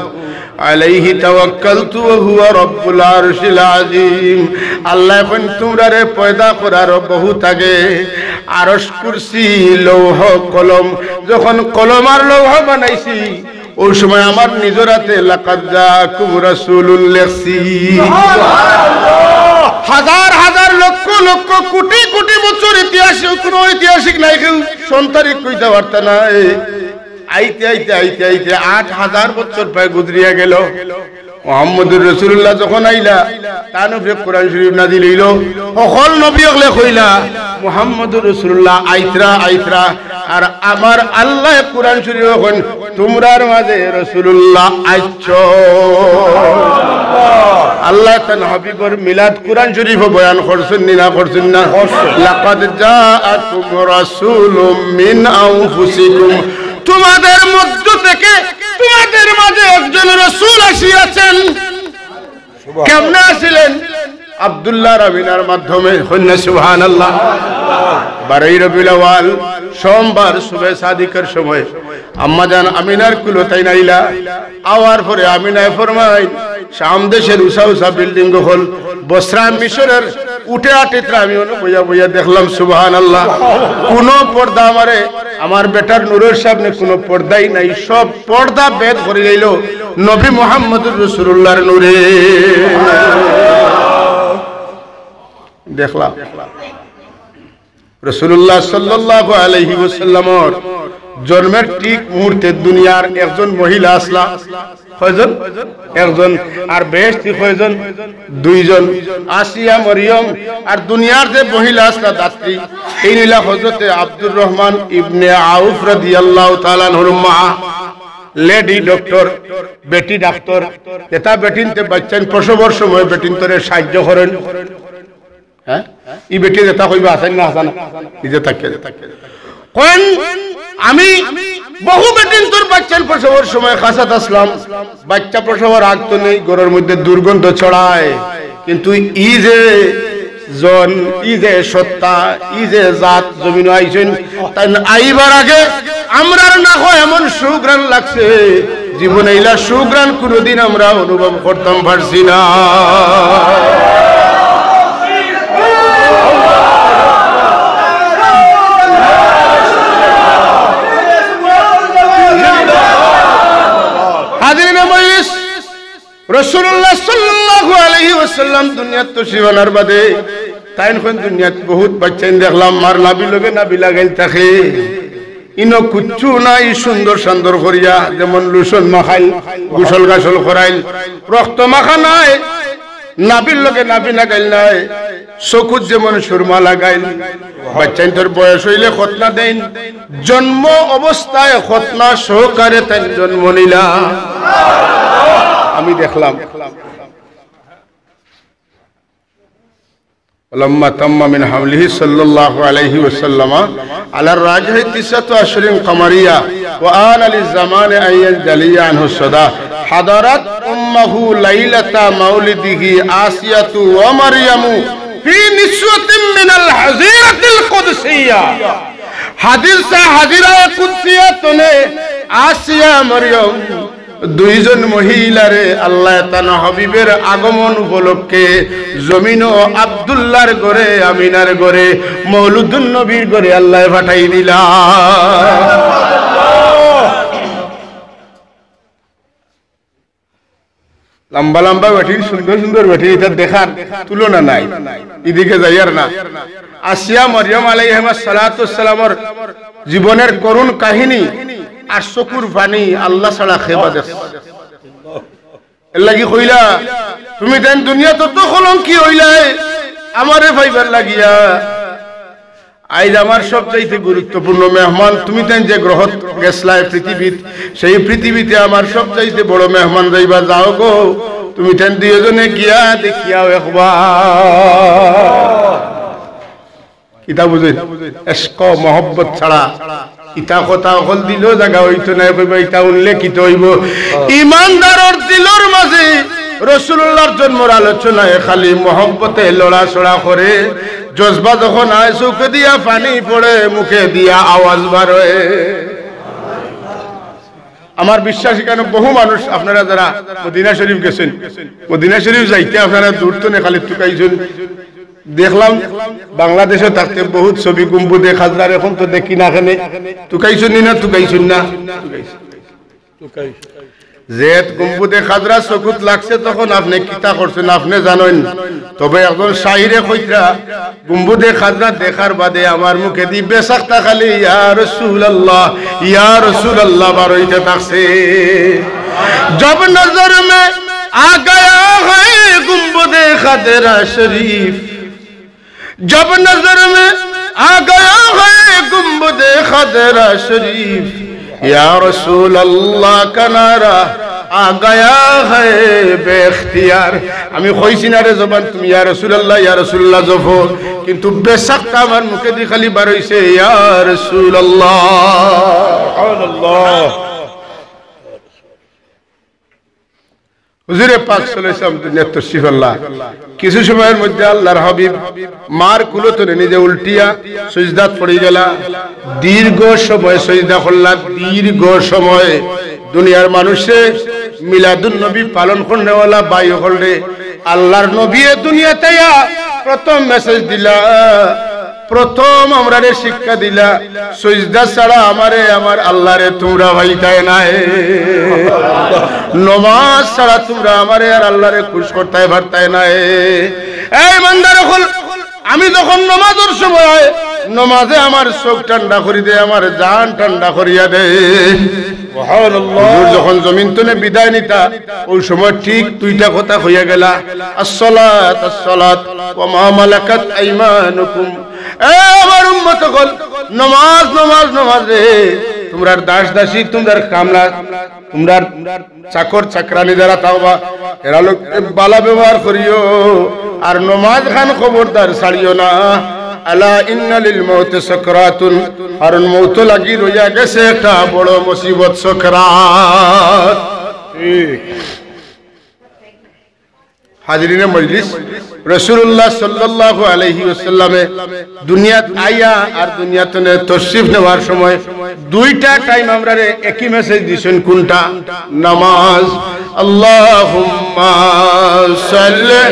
আলাইহি তাওয়াক্কালতু ওয়া হুয়া রাব্বুল আরশিল আযীম।" আল্লাহ কইন, "তুমরারে পয়দা করার বহুত আগে আরশ, কুরসি, লৌহ, কলম, যখন কলম আর লৌহ বানাইছি, অউ সময় আমার নিজর আতে লাকাদ জাআকুম রাসূলুন লেখছি।" হাজার হাজার লক্ষ লক্ষ কোটি কোটি বছর ইতিহাসে কুনু ঐতিহাসিক নাই, কেউ সন তারিখ কইতা পারতা নায়। আইতে আইতে আইতে আইতে আট হাজার বছর প্রায় গুজরিয়া গেল। মুহাম্মদুর রাসূলুল্লাহ যখন আইলা, তান উপরে কোরআন শরীফ নাজিল অইলো। হকল নবী অকলে কইলা, "মুহাম্মদুর রাসূলুল্লাহ আইতরা, আইতরা।" আর আমার আল্লাহ কোরআন শরীফ কইন, "তুমরার মাঝে রাসূলুল্লাহ আইচ্ছ।" আল্লাহ তান হাবিবর মিলাদ কোরআন শরীফো বয়ান করছইন নি না করছইন না? করছইন। "লাকাদ জাআকুম রাসূলুম মিন আনফুসিকুম।" তোমাদের মধ্য থেকে তোমাদের মাঝে একজন রাসূল আসিয়াছেন। সুবহান। কেমনে আসিলেন? আব্দুল্লাহর আমিনার মাধ্যমে। কইন না সুবহানাল্লাহ। বারোই রবিউল আউয়াল, সোমবার, সুবহে সাদিকের সময় আম্মাজান আমিনার কুলো তাইন আইলা। আওয়ার পরে আমিনায় ফরমাইন, "শাম দেশের উষা উষা বিল্ডিং অকল, বসরা মিশরের উটে আটিত্রা আমি অনো বইয়া বইয়া দেখলাম, সুবহানাল্লাহ। কুনু পর্দা আমারে, আমার বেটার নূরর সামনে কুনু পর্দাই নাই, সব পর্দা ভেদ করি লাইলো নবী মুহাম্মদুর রাসূলুল্লাহর নূরে।" দেখলাম। রাসূলুল্লাহ সাল্লাল্লাহু আলাইহি ওয়াসাল্লামর জন্মের ঠিক মুহূর্তে দুনিয়ার একজন মহিলা আছলা। কয়জন? একজন। আর বেহেশতি কয়জন? দুইজন। আসিয়া মরিয়ম। আর দুনিয়ার যে মহিলা আছলা দাত্রী, এইন অইলা হযরতে আব্দুর রহমান ইবনে আউফ রাদিয়াল্লাহু তাআলা আনহুর মা, লেডি ডক্টর, বেটি ডাক্তার, যেটা বেটিন্তে বাইচ্চাইন প্রসবর সময় বেটিন্তরে সাহায্য করইন। হ্যাঁ? ই বেটি যেটা কইবা, হাছা না হাছা না? নিজে থাকে। কইন, আমি বহু বেটিন্তর বাইচ্চাইন প্রসবর সময় খাছাত আছলাম, বাইচ্চা প্রসবর আগ তো নেই, ঘরর মধ্যে দুর্গন্ধ ছড়ায়, কিন্তু ই যে জন, ই যে সত্তা, ই যে জাত জমিনো আইছইন, তাইন আইবার আগে আমরার নাকো এমন সুঘ্রাণ লাগছে, জীবনে ইলা সুঘ্রাণ কুনুদিন আমরা অনুভব করতাম পারছি না। হাজিরিনে মজলিস, রাসূলুল্লাহ সাল্লাল্লাহু আলাইহি ওয়াসাল্লাম দুনিয়াত তশরিফ আনার বাদে তাইন কইন দুনিয়াত বহুত বাইচ্চাইন দেখলাম, মার নাভির লগে নাভি লাগাইল থাকে। ইনো কুচ্ছু নাই, সুন্দর সান্দর করিয়া, যেমন লোশন মাখাইল, গোসল গাসল করাইল, রক্ত মাখা নাই, নাভির লগে নাভি লাগাইল নাই, চকুত যেমন সুরমা লাগাইল। বাইচ্চাইন্তর বয়স অইলে খতনা দেইন, জন্ম অবস্থায় খতনা সহকারে তাইন জন্ম নিলা। আমি দেখলাম। ولما تم من حمله صلى الله عليه وسلم على الراجح تسعة أشهر قمرية، وآن للزمان أن ينجلي عنه الصدى. حضرت أمه ليلة مولده آسية ومريم في نسوة من الحظيرة القدسية. হাদিসা হাজিরায়ে কুদসিয়া তনে আসিয়া মরিয়ম দুইজন মহিলারে আল্লায় তান হাবিবের আগমন উপলক্ষে জমিনো আব্দুল্লাহর ঘরে, আমিনার ঘরে, মৌলুদুন নবীর ঘরে আল্লায় পাঠাই দিলা। লম্বা লম্বা বেটিন, সুন্দর সুন্দর বেটিন, ইতা দেখার তুলনা নাই। ইদিকে যাইয়ার না। আসিয়া মরিয়ম আলাইহিমা সালাতু সালামর জীবনের করুণ কাহিনী আর চকুর পানি আল্লাহ ছাড়া কে বা দেখছে? এর লাগি কইলা, তুমি তাইন দুনিয়াত অত কলঙ্কি অইলায় আমারে পাইবার লাগিয়া। আইজ আমার সবচাইতে গুরুত্বপূর্ণ মেহমান, তুমি তাইন যে গ্রহত গেছলায় পৃথিবীত, সেই পৃথিবীতে আমার সবচাইতে বড় মেহমান যাইবা, যাও গো, তুমি তাইন দুইজনে গিয়া দেখিয়াও একবার। ইতা বুঝইন? এশক মহব্বত ছাড়া ইতা কথা অকল দিলো জাগা অইতো নায়, কইবা ইতা উল্লেখিত অইবো। ইমানদারর দিলর মাঝে রসুলুল্লাহর জন্মর আলোচনায় খালি মহব্বতে লড়াচড়া করে, জজবা যখন আয়, চউখে দিয়া পানি পড়ে, মুখে দিয়া আওয়াজ বারয়। আমার বিশ্বাস, ইখানো বহু মানুষ, আপনারা যারা মদিনা শরীফ গেছইন, মদিনা শরীফ যাইতে আপনারা দূর তনে খালি তুকাইছইন। দেখলাম, বাংলাদেশো থাকতে বহুত ছবি গুম্বুদে খাজরার, এখন তো দেখি না কেনে। তুকাইছইন নি না? তুকাইছইন না? তুকাইছইন। যেত গুম্বুদে খাজরা চকুত লাগছে, তখন আপনে কিতা করছইন আপনে জানইন। তবে একজন শাইরে কইতরা, গুম্বুদে খাজরা দেখার বাদে আমার মুখেদি বেসাক্তা খালি ইয়া রাসূলুল্লাহ, ইয়া রাসূলুল্লাহ বারইতে থাকছে। জব নজর মে আ গয়া হ্যায় গুম্বুদে খাজরা শরীফ, জব নজর মে আ গয়া হ্যায় গুম্বুদে খাজরা শরীফ, ইয়া রাসূলুল্লাহ কা নারা আ গয়া হ্যায় বে ইখতিয়ার। আমি কইছি না রে জবান, তুমি ইয়া রাসূলুল্লাহ, ইয়া রাসূলুল্লাহ জপো, কিন্তু বেসাক্তা আমার মুখেদি খালি বারইছে ইয়া রাসূলুল্লাহ। সুবহানাল্লাহ। হুজুরে পাক সাল্লাল্লাহু আলাইহি ওয়াসাল্লাম দুনিয়াত তশরিফ আনলা। কিছু সময়র মধ্যে আল্লাহর হাবিব মার কুলো তনে নিজে উল্টিয়া সিজদাত পড়ি গেলা। দীর্ঘ সময় সিজদা করলা, দীর্ঘ সময়। দুনিয়ার মানুষে মিলাদুন নবী পালন করনেওয়ালা ভাই অকলরে আল্লাহর নবীয়ে দুনিয়াত আইয়া প্রথম মেসেজ দিলা, প্রথম আমরারে শিক্ষা দিলা, সিজদা ছাড়া আমারে, আমার আল্লাহরে তুমরা পাইতায় নায়, নমাজ ছাড়া তুমরা আমারে আর আল্লাহরে খুশ করতায় পারতায় নায়। এই ইমানদার অকল, আমি যখন নমাজর সময়, নমাজে আমার চউখ ঠান্ডা করি দেয়, আমার জান ঠান্ডা করিয়া দেয়। সুবহানাল্লাহ। হুজুর যখন জমিন তনে বিদায় নিতা, অউ সময় ঠিক দুইটা কথা কইয়া গেলা, আসসালাত, আসসালাত, ওয়া মা মালাকাত আইমানুকুম। এ আমার উম্মত অকল, নমাজ, নমাজ, নমাজ রে। তুমরার দাস দাসী, তুমরার কামলা, তুমরার চাকর চাকরানি যারা থাকবা, এরার লগে বালা ব্যবহার করিও। আর নমাজ খান খবরদার ছাড়িও না। আলা ইন্না লিল মাউতি সাকরাতুন, কারণ মউত লাগি রইয়া গেছে একটা বড় মুসিবত, সকরাত। ঠিক। হাজিরিনে মজলিস, রাসূলুল্লাহ সাল্লাল্লাহু আলাইহি ওয়াসাল্লামে দুনিয়াত আইয়া আর দুনিয়াত তশরিফ নেওয়ার সময় দুইটা টাইম আমরারে একই মেসেজ দিছইন। কোনটা? নামাজ। আল্লাহুম্মা সাল্লি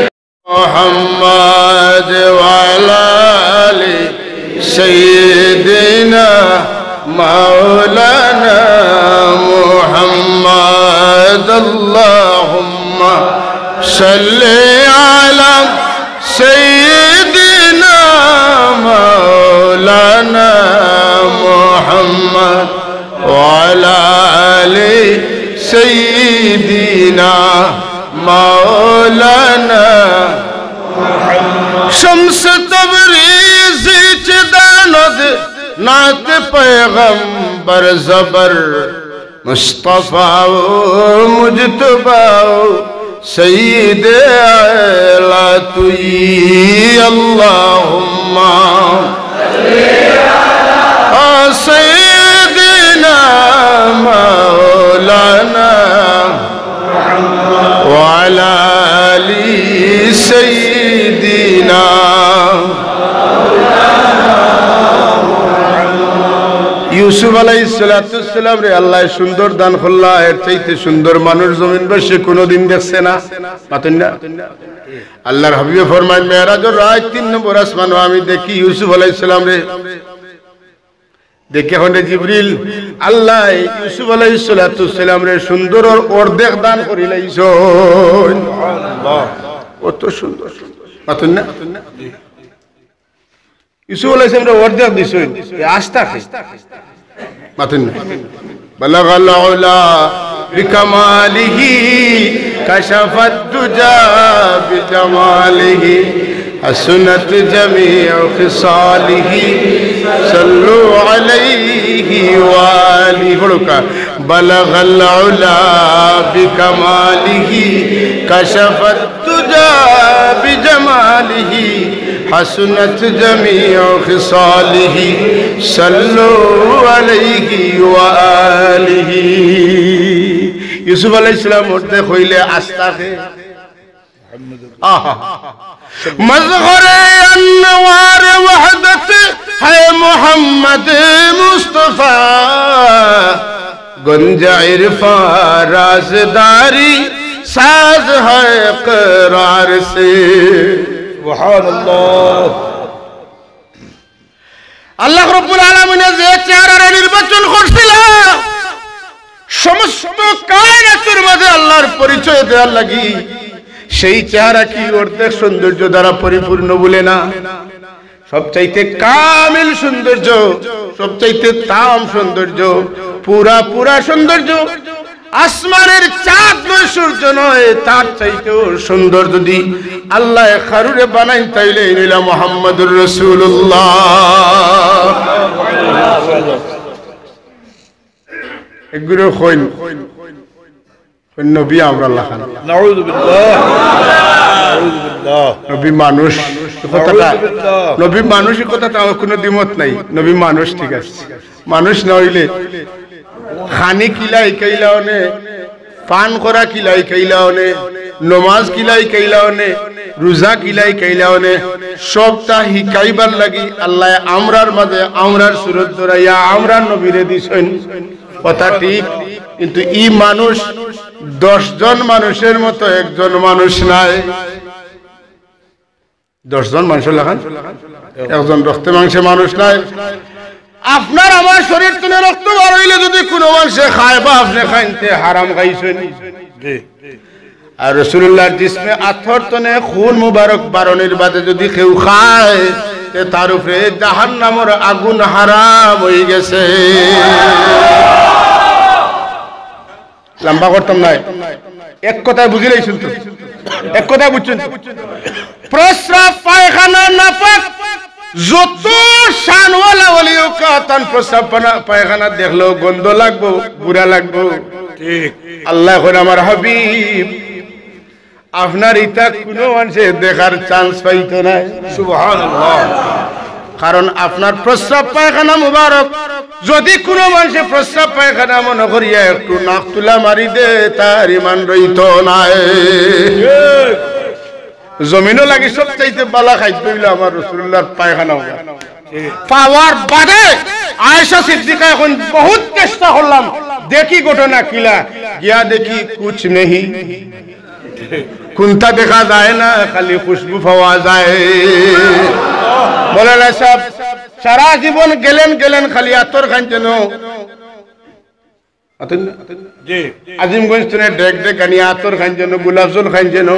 মুহাম্মাদ ওয়া আলা আলি সাইয়্যিদিনা মাওলানা মুহাম্মাদ। আল্লাহুম্মা সাল্লি আলা সাইয়্যিদিনা মাওলানা মুহাম্মাদ ওয়া আলা আলি সাইয়্যিদিনা মাওলানা। শামস তবরিজ ইচ দানদ নাত পয়গম্বর জবর, মুস্তফা ও মুজতবা ও سيد على توي اللهم سيدنا مولانا وعلى آل سيدنا। ইউসুফ আলাইহিস সালাতু ওয়াস সালামরে আল্লায় সুন্দর দান করলা, এর চাইতে সুন্দর মানুষ জমিনবাসী কুনুদিন দেখছে না। মাতইন না? আল্লাহর হাবিবে ফরমাইন, মেরাজর রাইত তিন নম্বর আসমানো আমি দেখি ইউসুফ আলাইহিস সালামরে। দেখি, অখন জিবরিল, আল্লায় ইউসুফ আলাইহিস সালাতু ওয়াস সালামরে সুন্দরর অর্ধেক দান করিলাইছইন। কত সুন্দর, সুন্দর। মাতইন না? ইউসুফ আলাইহিস সালামরে অর্ধেক দিছইন, এ আস্তা কে? মাতইন না। بلغ العلا بكماله، كشف الدجى بجماله، حسنت جميع خصاله، صلوا عليه وآله। পড়ুক্কা। بلغ العلا بكماله، كشف الدجى بجماله، حسنت جميع خصاله، صلوا عليه وآله। ইউসুফ আলাইহিস সালাম অর্ধেক অইলে আস্তা কে? আহা। مظهر انوار وحدت ہے محمد مصطفی، گنج عرفاں رازداری ساز ہے اقرار سے۔ سبحان اللہ۔ আল্লাহ রব্বুল আলামিনে যে চেহারারে নির্বাচন করছিলা, সমস্ত কায়নাতর মাঝে আল্লাহর পরিচয় দেওয়ার লাগি, সেই চেহারা কি অর্ধেক সৌন্দর্য দ্বারা পরিপূর্ণ বলে না? সবচাইতে কামিল সৌন্দর্য, সবচাইতে তাম সৌন্দর্য, পুরা পুরা সৌন্দর্য। আসমানের চাঁদ নয়, সূর্য নয়, তার চাইতেও সুন্দর যদি আল্লায় কারুরে বানাইন, তাইলে এই হইলা মুহাম্মাদুর রাসূলুল্লাহ। এগুলো কইন, কইন নবী আমরার লাখান। নাউযুবিল্লাহ। নাউযুবিল্লাহ। নবী মানুষ, এই কথাটা, নাউযুবিল্লাহ। নবী মানুষ, এই কথাটা আমার কোনো দ্বিমত নাই। নবী মানুষ, ঠিক আছে, মানুষ না অইলে খানি কিলা হিকাইলা অনে, পান করা কিলা হিকাইলা অনে, নমাজ কিলা হিকাইলা অনে, রোজা কিলা হিকাইলা অনে, সবটা হিকাইবার লাগি আল্লায় আমরার মাঝে আমরার সুরত ধরাইয়া আমরার নবীরে দিছইন। কথা ঠিক, কিন্তু ই মানুষ দশ জন মানুষের মতো একজন মানুষ নায়। দশ জন মানুষের লাখান একজন রক্তে মাংসে মানুষ নায়। আপনার আমার শরীর তুনে রক্ত বার অইলে যদি কোনো মানুষে খায় বা আপনে খাইন, তে হারাম খাইছইন। জি। আর রাসূলুল্লাহর জিসমে আতর তনে খুন মুবারক বারনির বাদে যদি কেউ খায়, তে তার উপরে জাহান্নামর আগুন হারাম অইগেছে। লম্বা করতাম নায়, এক কথায় বুঝিলাইছইন তো, এক কথায় বুঝছইন তো। প্রস্রাব পায়খানা নাপাক, যত শানওয়ালা অলি অউক্কা, তান প্রস্রাব পানা-, পায়খানা দেখলেও গন্ধ লাগবো, বুরা লাগবো। ঠিক। আল্লায় কইন, আমার হাবিব, আপনার ইতা কোনো মানুষে দেখার chance পাইতো নায়। সুবহানাল্লাহ। কারণ আপনার প্রস্রাব পায়খানা মুবারক, যদি কোনো মানুষে প্রস্রাব পায়খানা মনে করিয়া একটু নাক তুলা মারি দে, তার ইমান রইতো নায়। জমিনো লাগি সবচাইতে বালা খাদ্য অইলো আমার রাসূলুল্লাহর পায়খানা মুবারক। পাওয়ার বাদে আয়েশা সিদ্দিকা কইন, বহুত চেষ্টা করলাম, দেখি ঘটনা কিলা, গিয়া দেখি কুছ নেহি। কুন্তা দেখা যায় না, খালি খুশবু পাওয়া যায়। মৌলানা সাহেব সারা জীবন গেলেন, গেলেন, খালি আতর খান যেন। আতর না? জি। আজিমগঞ্জ তুনে ডেক ডেক আনি আতর খান যেন, গোলাপ জল খান যেন।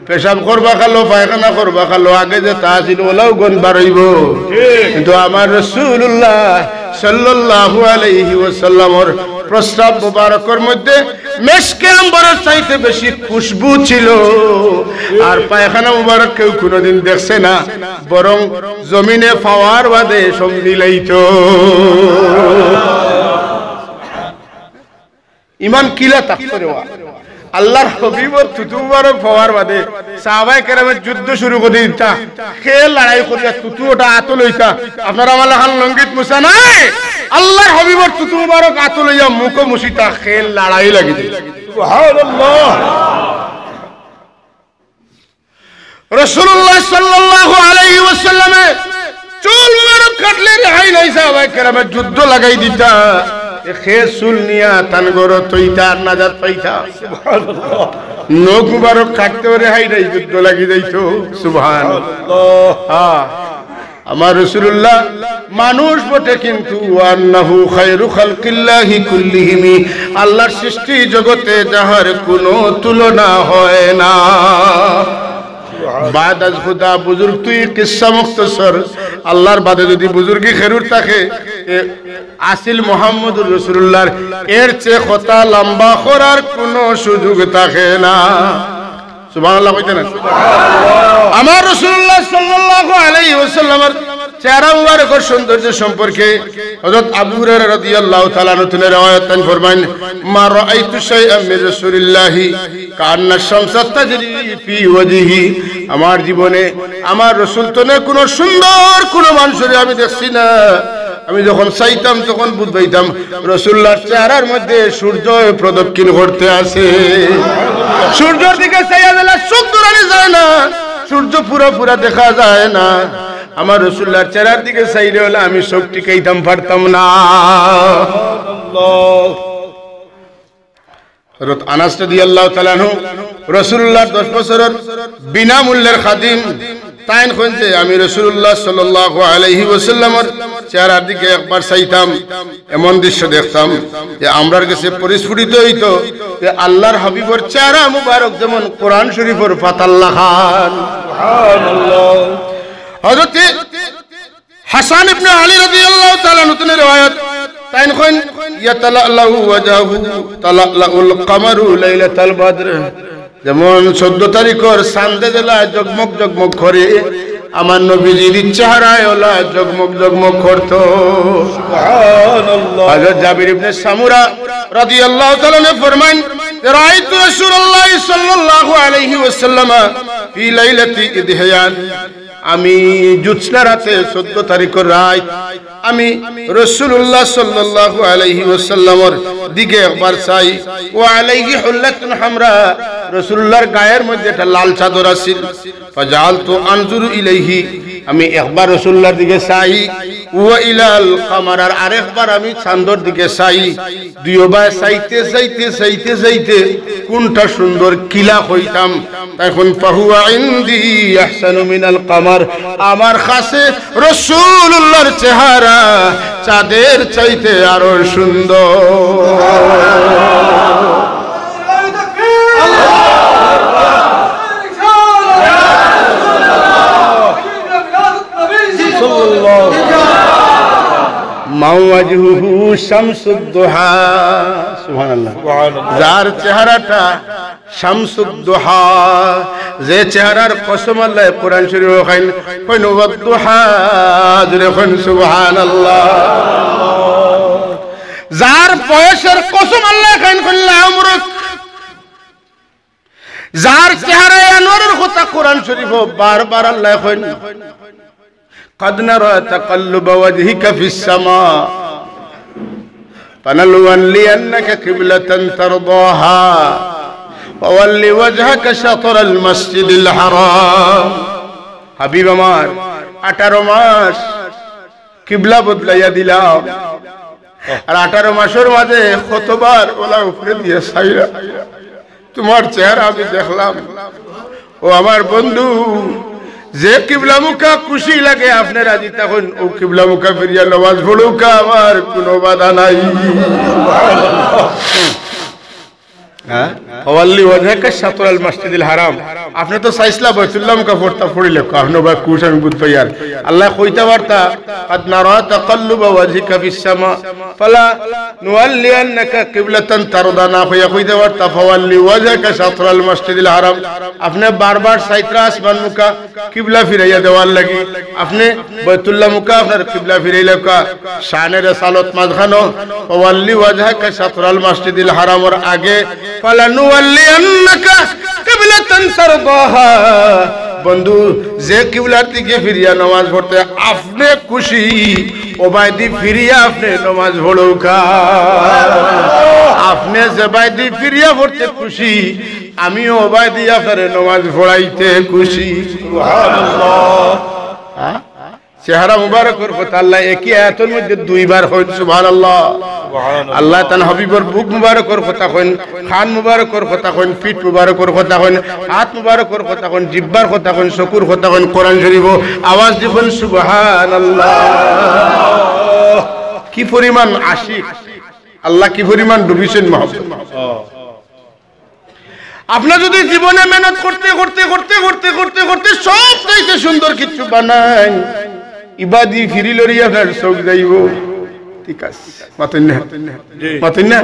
পেশাব করবা খালো, পায়খানা করবা খালো, আগে যেতা আছিল, ওলাও গন্ধ বারইবো। ঠিক। কিন্তু আমার রাসূলুল্লাহ সাল্লাল্লাহু আলাইহি ওয়াসাল্লামর প্রস্রাব মুবারকর মধ্যে মেশকে আম্বরর চাইতে বেশি খুশবু ছিল। আর পায়খানা মুবারক কেউ কোনোদিন দেখছে না, বরং জমিনে পাওয়ার বাদে সব মিলাইতো। ইমান কিলা থাকতো রে বা? আল্লাহর হাবিবর থুতু মুবারক পাওয়ার বাদে সাহাবায়ে কেরামে যুদ্ধ শুরু করি দিতা। খেল লড়াই করিয়া থুতু ওটা আতো লইতা। আপনারা আমার লাখান লঙ্গিত মুছা নাই। আল্লাহর হাবিবর থুতু মুবারক আতো লইয়া মুখো মুছিতা, খেল লড়াই লাগি দিতা। সুবহানাল্লাহ। রাসূলুল্লাহ সাল্লাল্লাহু আলাইহি ওয়াসাল্লামে চুল মুবারক কাটলে রেহাই নাই, সাহাবায়ে কেরামে যুদ্ধ লাগাই দিতা। এ খে চুল নিয়া তান ঘরো থইতা আর নাজাত পাইতা। সুবহানাল্লাহ। নখ মুবারক কাটতেও রেহাই নাই, যুদ্ধ লাগি যাইতো। সুবহানাল্লাহ। হ্যাঁ, আমার রাসূলুল্লাহ মানুষ বটে, কিন্তু ওয়া আন্নাহু খায়রু খালকিল্লাহি কুল্লিহিমি, আল্লাহর সৃষ্টি জগতে যাহার কোনো তুলনা হয় না। বাদ আজ খুদা বুজুর্গ তুই কিসসা মুখতসর, আল্লাহর বাদে যদি বুজুর্গি খেরুর থাকে, এ আসিল মুহাম্মদুর রাসূলুল্লাহর, এর চেয়ে কথা লম্বা করার কোনো সুযোগ থাকে না। সুবহানাল্লাহ কইতা না? আমার রাসূলুল্লাহ সাল্লাল্লাহু আলাইহি ওয়াসাল্লামের চেহারা মুবারকর সৌন্দর্য সম্পর্কে হযরত আবু হুরায়রা রাদিয়াল্লাহু তাআলা আনহু থনে রেওয়ায়াত, তাইন ফরমাইন, "মা রাআইতু শাইআম মিন রাসূলিল্লাহি কাআন্না শামসা তাজরি ফি ওয়াজহি।" আমার জীবনে আমার রাসূল থনে কোনো সুন্দর কোনো মানুষরে আমি দেখছি না। আমি যখন চাইতাম, তখন বুঝ পাইতাম রাসূলুল্লাহর চেহারার মধ্যে সূর্য প্রদক্ষিণ করতে আছে। সূর্যর দিকে চাইয়া দিলে চোখ দৌড়ানি যায় না, সূর্য পুরা পুরা দেখা যায় না। আমার রাসূলুল্লাহর চেহারার দিকে চাইলে হলে আমি চোখ টিকাইতাম পারতাম না। হযরত আনাস রাদিয়াল্লাহু তাআলা আনহু রাসূলুল্লাহর দশ বছরের বিনামূল্যের খাদিম, তাইন কইন যে আমি রাসূলুল্লাহ সাল্লাল্লাহু আলাইহি ওয়াসাল্লামর চেহারার দিকে একবার চাইতাম, এমন দৃশ্য দেখতাম যে আমরার গেছে পরিস্ফুটিত হইতো যে আল্লাহর হাবিবর চেহারা মুবারক যেমন কোরআন শরীফর পাতার লাখান। সুবহানাল্লাহ। হযরতে হাসান ইবনে আলী রাদিয়াল্লাহু তাআলা আনহু থনে রেওয়ায়াত, তাইন কইন, "ইয়াতালাআলাউ ওয়াজহুহু তালাআলাউল কামারু লাইলাতাল বদর।" যেমন চৌদ্দ তারিখর চান্দে যেলা জগমগ জগমগ করে, আমার নবীজির চেহারায় ওলা জগমগ জগমগ করতো। সুবহানাল্লাহ। হযরত জাবির ইবনে সামুরা রাদিয়াল্লাহু তাআলা আনহু ফরমাইন, "রাআইতু রাসূলুল্লাহ সাল্লাল্লাহু আলাইহি ওয়াসাল্লাম ফি লাইলাতি ইদহিয়ান।" আমি জ্যোৎস্না রাতে চৌদ্দ তারিখর রাত আমি রাসূলুল্লাহ সাল্লাল্লাহু আলাইহি ওয়াসাল্লামর দিকে একবার চাই। ওয়া আলাইহি হুল্লাতুন হামরা, রাসূলুল্লাহর গায়ের মধ্যে একটা লাল চাদর আছিল। ফাজাআলতু আনজুরু ইলাইহি, আমি একবার রাসূলুল্লাহর দিকে চাই। ওয়া ইলাল কামার, আর আরেকবার আমি চান্দর দিকে চাই। দুইওবায় চাইতে চাইতে চাইতে চাইতে কোনটা সুন্দর কিলা কইতাম, তখন ফাহুয়া ইনদি আহসানু মিনাল কামার, আমার কাছে রাসূলুল্লাহর চেহারা চাঁদের চাইতে আরো সুন্দর। মাওয়াজহুহু শামসুদ্দোহা। সুবহানাল্লাহ। সুবহানাল্লাহ। যার চেহারাটা শামসুদ্দোহা, যে চেহারার কসম আল্লাহ কোরআন শরীফ খাইন, কইন ওয়াদ্দোহা, জোরে কইন সুবহানাল্লাহ। যার বয়সের কসম আল্লাহ খাইন, কইন লা আমরুক। যার চেহারায় আনোয়ারের কথা কোরআন শরীফ বারবার আল্লাহ কইন, "কাদ নারা তাকাল্লুবা ওয়াজহিকা ফিস সামা, ফালানুওয়াল্লিয়ান্নাকা কিবলাতান তারদাহা, ফাওয়াল্লি ওয়াজহাকা শাতরাল মাসজিদিল হারাম।" হাবিব আমার, আঠারো মাস কিবলা বদলাইয়া দিলাম। আর আঠারো মাসর মাঝে কতবার ওলা উপরে দিয়া চাইরা, তোমার চেহারা আমি দেখলাম। ও আমার বন্ধু, যে কিবলা মুখা খুশি লাগে, আপনে রাজি থাকইন, ও কিবলা মুখা ফিরিয়া নামাজ পড়উক্কা, আমার কোনো বাধা নাই। হ্যাঁ? ফাওয়াল্লি ওয়াজহাকা শাতরাল মাসজিদিল হারাম। আপনে তো চাইছলা বাইতুল্লাহ মুখা পড়তা, পড়িলাউক্কা। আপনে বা খুশ, আমি বুঝ পাইয়ার। আল্লায় কইতা পারতা, "কাদ নারা তাকাল্লুবা ওয়াজহিকা ফিস সামা, ফালানুওয়াল্লিয়ান্নাকা কিবলাতান তারদাহা" না কইয়া কইতা পারতা, "ফাওয়াল্লি ওয়াজহাকা শাতরাল মাসজিদিল হারাম।" আপনে বারবার চাইতরা আসমান মুখা, কিবলা ফিরাইয়া দেওয়ার লাগি। আপনে বাইতুল্লাহ মুখা আপনার কিবলা ফিরাইলাউক্কা। শানে রেসালত মাঝখানো, "ফাওয়াল্লি ওয়াজহাকা শাতরাল মাসজিদিল হারামর" আগে, "ফালানু" ওয়াল্লি আন্নাকা কিবলাতান তারদাহা। বন্ধু, যে কিবলার দিকে ফিরিয়া নামাজ পড়তে আপনে খুশি, ওবায়দি ফিরিয়া আপনে নামাজ পড়উক্কা। আপনে যেবায়দি ফিরিয়া পড়তে খুশি, আমিও ওবায়দি আপনারে নামাজ পড়াইতে খুশি। সুবহানাল্লাহ। হ্যাঁ? চেহারা মুবারকর কথা আল্লায় একই আয়াতর মধ্যে দুইবার কইন, সুবহানাল্লাহ। সুবহানাল্লাহ। আল্লায় তান হাবিবর বুক মুবারকর কথা কইন, কান মুবারকর কথা কইন, পিঠ মুবারকর কথা কইন, হাত মুবারকর কথা কইন, জিব্বার কথা কইন, চকুর কথা কইন, কোরআন শরীফো আওয়াজ দি কইন, সুবহানাল্লাহ। কি পরিমাণ আশিক, আল্লাহ কি পরিমাণ ডুবিছইন মহব্বত। আপনে যদি জীবনে মেহনত করতে, করতে, করতে, করতে, করতে, করতে সব চাইতে সুন্দর কিছু বানাইন, ইবায়দি ফিরিলরি আপনার চউখ যাইবো। ঠিক আছে, মাতইন না? জি। মাতইন না?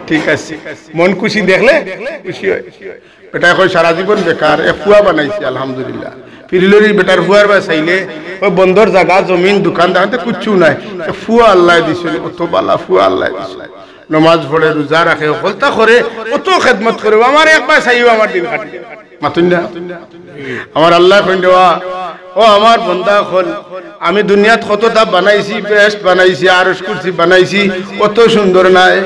ঠিক আছে। মন খুশি দেখলে খুশি অয়। বেটায় কয়, "সারা জীবন বেকার, এক ফুয়া বানাইছি, আলহামদুলিল্লাহ।" ফিরিলরি বেটার ফুয়ার বায় চাইলে, অউ বন্দর জাগা, জমিন, দোকান, দাকান তে কুচ্ছু নাই। এক ফুয়া আল্লায় দিছইন, অত বালা ফুয়া আল্লায় দিছইন। নমাজ পড়ে, রোজা রাখে, হকলতা করে, অত খেদমত করে, ও আমার একবার চাইও আমার দিন কাটে। মাতইন না? আমার আল্লায় কইন দেওয়া, ও আমার বন্দা অকল, আমি দুনিয়াত কততা বানাইছি, বেহেশত বানাইছি, আরশ কুরসি বানাইছি, অত সুন্দর নায়।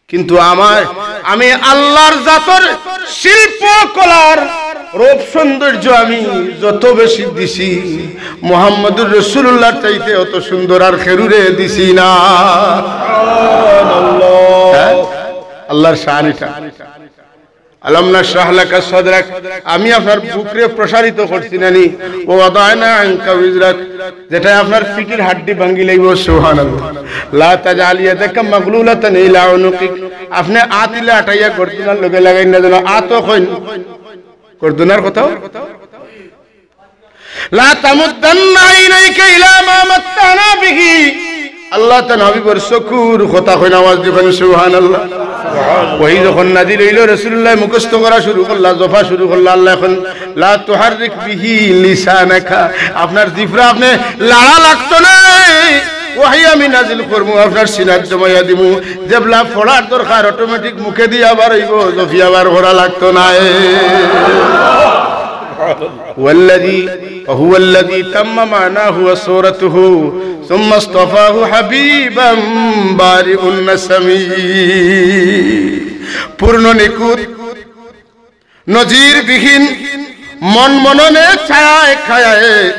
কিন্তু আমার, আমি আল্লাহর জাতর শিল্পকলার রূপ সৌন্দর্য আমি যত বেশি দিছি, মুহাম্মদুর রাসূলুল্লাহর চাইতে অত সুন্দর আর কেউরে দিছি না। হ্যাঁ? আল্লাহর শান ইটা। আলাম নাশরাহ লাকা সাদরাক, আমি আপনার বুকরে প্রসারিত করছি না নি? ওয়া ওয়াদানা আনকা ওয়িজরাক, যেটায় আপনার পিঠর হাড্ডি ভাঙ্গিলাইবো। সুবহানাল্লাহ। লা তাজআল ইয়াদাকা মাগলুলাতান ইলা উনুকিক, আপনে আত ইলা আটাইয়া গর্দনার লগে লাগাইন না যেন। আতও কইন, গর্দনার কথাও। লা তামুদ্দান্না আইনাইকা ইলা মা মাত্তানা বিহি। আল্লাহ তান হাবিবর চকুর কথা কইন, আওয়াজ দি কইন, সুবহানাল্লাহ। ওহী যখন নাজিল অইলো, রাসূলুল্লাহ মুখস্থ করা শুরু করলা, জপা শুরু করলা, আল্লায় কইন, লা তুহাররিক বিহি লিসানাকা, আপনার জিফরা আপনে লাড়া লাগতো নায়। ওহী আমি নাজিল করমু, আপনার সিনাত জমাইয়া দিমু। যেবলা পড়ার দরকার, automatic মুখেদি আবার অইবো, জপিয়া বার করা লাগতো নায়। والذي، وهو الذي تم معناه وصورته، ثم اصطفاه حبيبا بارئ النسم। পূর্ণ নিখুঁত, নজিরবিহীন, মন মননে ছায়ায় ছায়ায়,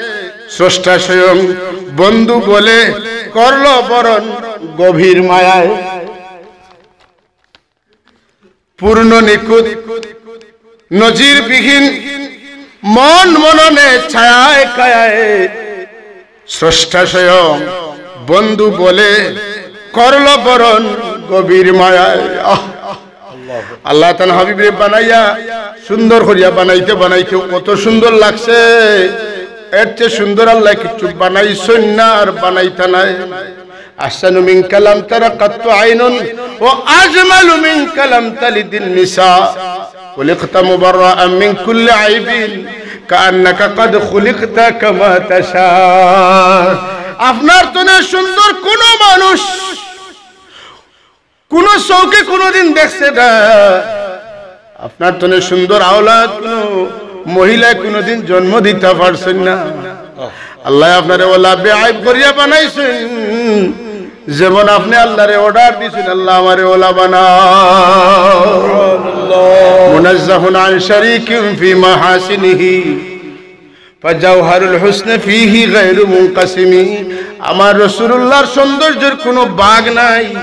স্রষ্টা স্বয়ং বন্ধু বলে করল বরণ গভীর মায়ায়। পূর্ণ নিখুঁত, নজিরবিহীন, মন মননে ছায়ায় ছায়ায়, স্রষ্টা স্বয়ং বন্ধু বলে করল বরণ গভীর মায়ায়। আহ! আল্লাহ তান হাবিবরে বানাইয়া, সুন্দর করিয়া বানাইতে বানাইতে কত সুন্দর লাগছে। এর চেয়ে সুন্দর আল্লায় কিচ্ছু বানাইছইন না আর বানাইতা নায়। أحسن منك لم تر قط عين، وأجمل منك لم تلد النساء، خلقت مبرأ من كل عيب، كأنك قد خلقت كما تشاء। আপনার তনে সুন্দর কোনো মানুষ, কোনো চউখে কোনোদিন দেখছে না। আপনার তনে সুন্দর আওলাদ কোনো মহিলায় কোনোদিন জন্ম দিতা পারছইন না। আল্লায় আপনারে অলা বেআইব করিয়া বানাইছইন, যেমন আপনে আল্লারে order দিছইন, "আল্লাহ, আমারে অলা বানাও।" منزه عن شريك في محاسنه، فجوهر الحسن فيه غير منقسم। আমার রাসূলুল্লাহর সৌন্দর্যর কোনো ভাগ নাই।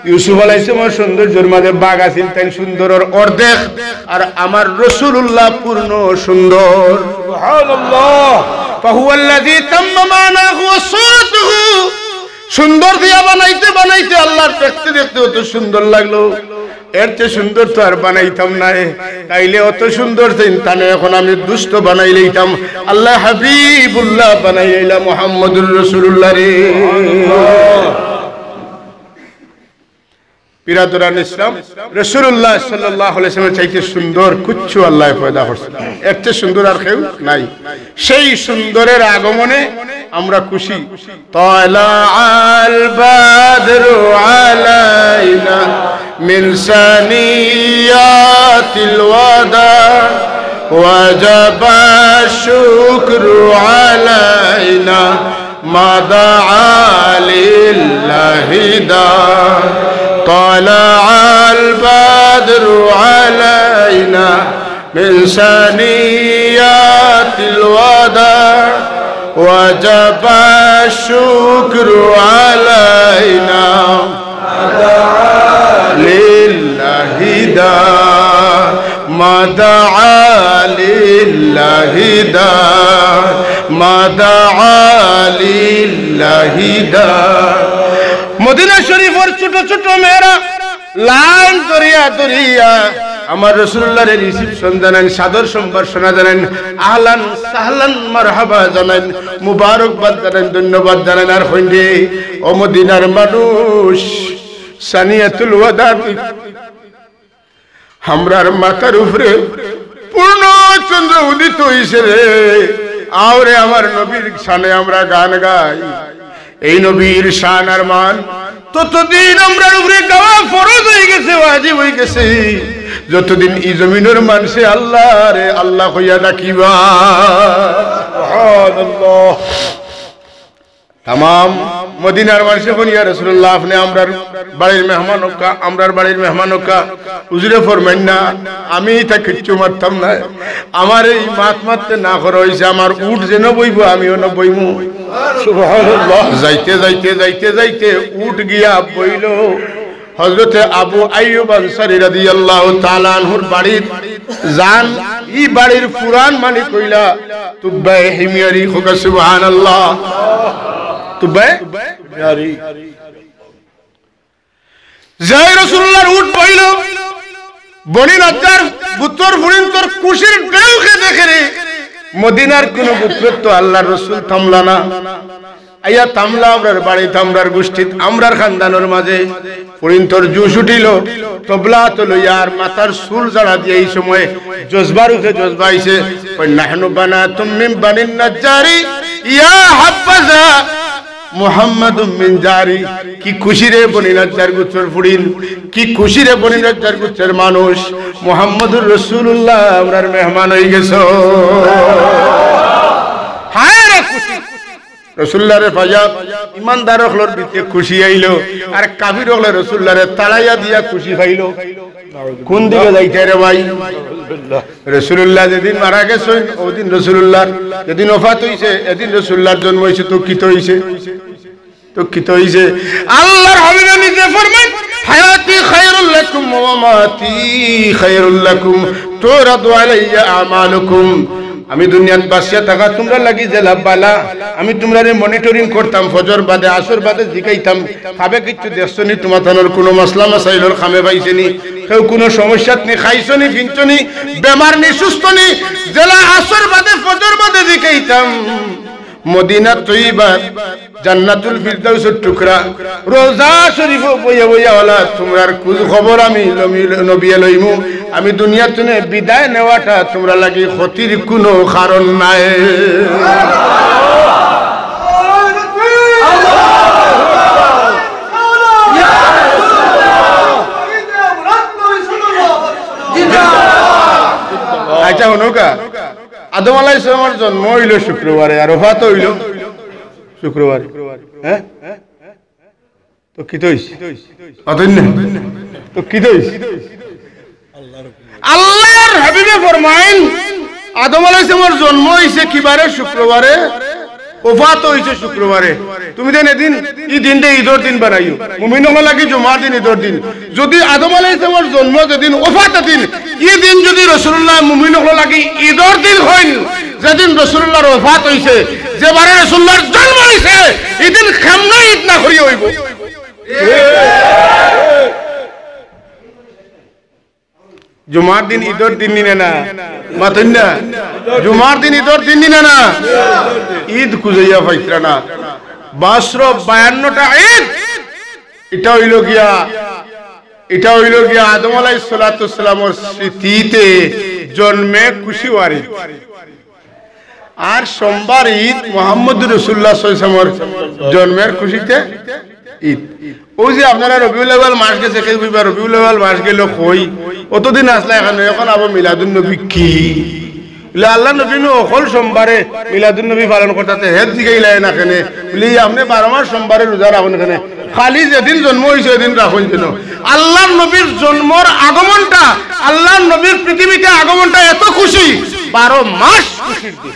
ইউসুফ আলাইহিস সালামের সৌন্দর্যর মাঝে ভাগ আছিল, তাইন সুন্দরর অর্ধেক, আর আমার রাসূলুল্লাহ পূর্ণ সুন্দর। সুবহানাল্লাহ। فهو الذي تم معناه وصورته। সুন্দর দিয়া বানাইতে বানাইতে আল্লাহর দেখতে দেখতে অত সুন্দর লাগলো, এর চেয়ে সুন্দর তো আর বানাইতাম নায়। তাইলে অত সুন্দর চিন্তা নেই, এখন আমি দুষ্ট বানাই লইতাম, আল্লায় হাবিবুল্লাহ বানাই লইলা মুহাম্মদুর রাসূলুল্লাহরে। বিরাদরান ইসলাম, রাসূলুল্লাহ সাল্লাল্লাহু আলাইহি ওয়াসাল্লাম চাইতে সুন্দর কিচ্ছু আল্লায় পয়দা করছে না, এর চেয়ে সুন্দর আর কেউ নাই। সেই সুন্দরের আগমনে আমরা খুশি। طلع البدر علينا من ثنيات الوداع وجب الشكر علينا، ما دعا لله داع. طلع البدر علينا من ثنيات الوداع وجب الشكر علينا، ما دعا لله داع، ما دعا لله داع، ما دعا لله داع। মদিনা শরীফর ছোট ছোট মেয়েরা লাইন ধরিয়া ধরিয়া আমার রাসূলুল্লাহরে reception জানাইন, সাদর সম্ভাষণা জানাইন, আহলান সাহলান মারহাবা জানাইন, মুবারকবাদ জানাইন, ধন্যবাদ জানাইন। আর কইন রে, ও মদিনার মানুষ, সানিয়াতুল ওয়াদা, আমরার মাথার উপরে পূর্ণ চন্দ্র উদিত অইছে রে। আও রে, আমার নবীর শানে আমরা গান গাই। এই নবীর শান আর মান ততদিন আমরার উপরে গাওয়া ফরজ অইগেছে, ওয়াজিব অইগেছে, যতদিন ই জমিনর মানষে আল্লাহরে আল্লাহ কইয়া ডাকিবা। সুবহানাল্লাহ। তামাম মদিনার মানষে কইন, "ইয়া রাসূলুল্লাহ, আপনে আমরার বাড়ির মেহমান অউক্কা, আমরার বাড়ির মেহমান অউক্কা।" হুজুরে ফরমাইন না, "আমি ইতা কিচ্ছু মাততাম নায়, আমারে ই মাত মাততে না করা অইছে, আমার উট যেন বইবো, আমি অনো বইমু।" সুবহানাল্লাহ। যাইতে যাইতে যাইতে যাইতে উট গিয়া বইলো হযরতে আবু আইয়ুব আনসারী রাদিয়াল্লাহু তাআলা আনহুর বাড়িত। যান, ই বাড়ির পুরান মালিক অইলা তুব্বায়ে হিময়ারি। কউক্কা সুবহানাল্লাহ। তুব্বায়ে হিময়ারি। যাই রাসূলুল্লাহর উট বইলো, বনি নাজ্জার গোত্রর ফুড়িন্তর খুশির ঢেউ খেদে খেদে। মদিনার কুনু গোত্রত তো আল্লাহর রাসূল থামলা না। আইয়া থামলা আমরার বাড়িত, আমরার গুষ্টিত, আমরার খানদানর মাঝে। ফুড়িন্তর জুশ উঠিলো, তবলা তো লইয়া আর মাথার চুল ঝাড়া দিয়া ই সময় জজবার উপরে জজবা আইছে। কয়, "নাহনু বানাতুম মিন বানিন নাজ্জারি, ইয়া হাব্বাজা মুহাম্মাদুম মিন জারি।" কি খুশি রে বনি নাজ্জার গোত্রর ফুড়িন, কি খুশি রে বনি নাজ্জার গোত্রর মানুষ, মুহাম্মাদুর রাসূলুল্লাহ আমরার মেহমান অইগেছো। হায় রে খুশি। রাসূলুল্লাহরে পাইয়া ইমানদার অকলর ভিতরে খুশি আইলো, আর কাফির অকলে রাসূলুল্লাহরে তাড়াইয়া দিয়া খুশি পাইলো। কুন দিকে যাইতায় রে ভাই? রাসূলুল্লাহ যেদিন মারা গেছইন, অউ দিন রাসূলুল্লাহর, যেদিন ওফাত অইছে, এদিন রাসূলুল্লাহর জন্ম অইছে, তো কিতা অইছে? তো কিতা অইছে? আল্লাহর হাবিবে নিজে ফরমাইন, "হায়াতি খায়রুল লাকুম ওয়া মামাতি খায়রুল লাকুম, তুরাদু আলাইয়া আমালুকুম।" আমি দুনিয়াত বাঁচিয়া থাকা তুমরার লাগি যেলা বালা, আমি তুমরারে monitoring করতাম, ফজর বাদে, আসর বাদে জিকাইতাম, "কাবে কিচ্ছু দেখছো নি? তুমাতানর কুনু মাসলা মাসাইলর কামে পাইছে নি? কেউ কুনু সমস্যাত নি? খাইছো নি, ফিনছো নি? বেমার নি, সুস্থ নি?" যেলা আসর বাদে, ফজর বাদে জিকাইতাম। মদিনা তৈয়বা, জান্নাতুল ফিরদাউসর টুকরা, রওজা শরীফো বইয়া বইয়া অলা তুমরার খুজ খবর আমি লমি-, নবিয়ে লইমু। আমি দুনিয়া তুনে বিদায় নেওয়াটা তুমরার লাগি ক্ষতির কুনু কারণ নায়। আচ্ছা, হুনউক্কা। আদম আলাইহিস সালামর জন্ম অইলো শুক্রবারে, আর ওফাত অইলো শুক্রবারে। হ্যাঁ? তো কিতা অইছে? মাতইন না। তো কিতা অইছে? আল্লাহর হাবিবে ফরমাইন, আদম আলাইহিস সালামর জন্ম অইছে কিবারে? শুক্রবারে। ওফাত অইছে শুক্রবারে। তুমি যেন এদিন, ই দিনটা ইদর দিন বানাইও। মুমিন অকলর লাগি জুমার দিন ইদর দিন। যুদি আদম আলাইহিস সালামর জন্ম যেদিন, ওফাত এদিন, ই দিন যুদি রাসূলুল্লাহ মুমিন অকলর লাগি ইদর দিন অইন, যেদিন রাসূলুল্লাহর ওফাত অইছে, যেবারে রাসূলুল্লাহর জন্ম অইছে, ইদিন কেমনে ইদ না করিয়া অইবো? জুমার দিন ইদর দিন নি না? মাতইন না। জুমার দিন ইদর দিন নি না? ইদ খুজাইয়া পাইতরা না। বারোশো বায়ান্নটা ইদ। ইটা অইলো গিয়া, ইটা অইলো গিয়া আদম আলাইহিস সালাতু ওয়াস সালামর স্মৃতিতে জন্মে খুশি অওয়ার ইদ। আর সোমবার ইদ, মুহাম্মদুর রাসূলুল্লাহ সাল্লাল্লাহু আলাইহি ওয়াসাল্লামর জন্মের খুশিতে ইদ। অউ যে আপনারা রবিউল আউয়াল মাস গেছে, কেউ কইবা রবিউল আউয়াল মাস গেল কই? অতদিন আছলা এখানো, এখন আবার মিলাদুন নবী কি? বলে, আল্লার নবী নু অকল সোমবারে মিলাদুন নবী পালন করতা, তে হেত জিগাইলায় না কেনে? বলে, আপনে বারো মাস সোমবারে রোজা রাখইন কেনে? খালি যেদিন জন্ম অইছে, ওইদিন রাখইন কেনে? আল্লার নবীর জন্মর আগমনটা, আল্লার নবীর পৃথিবীতে আগমনটা এত খুশি, বারো মাস খুশির দিন।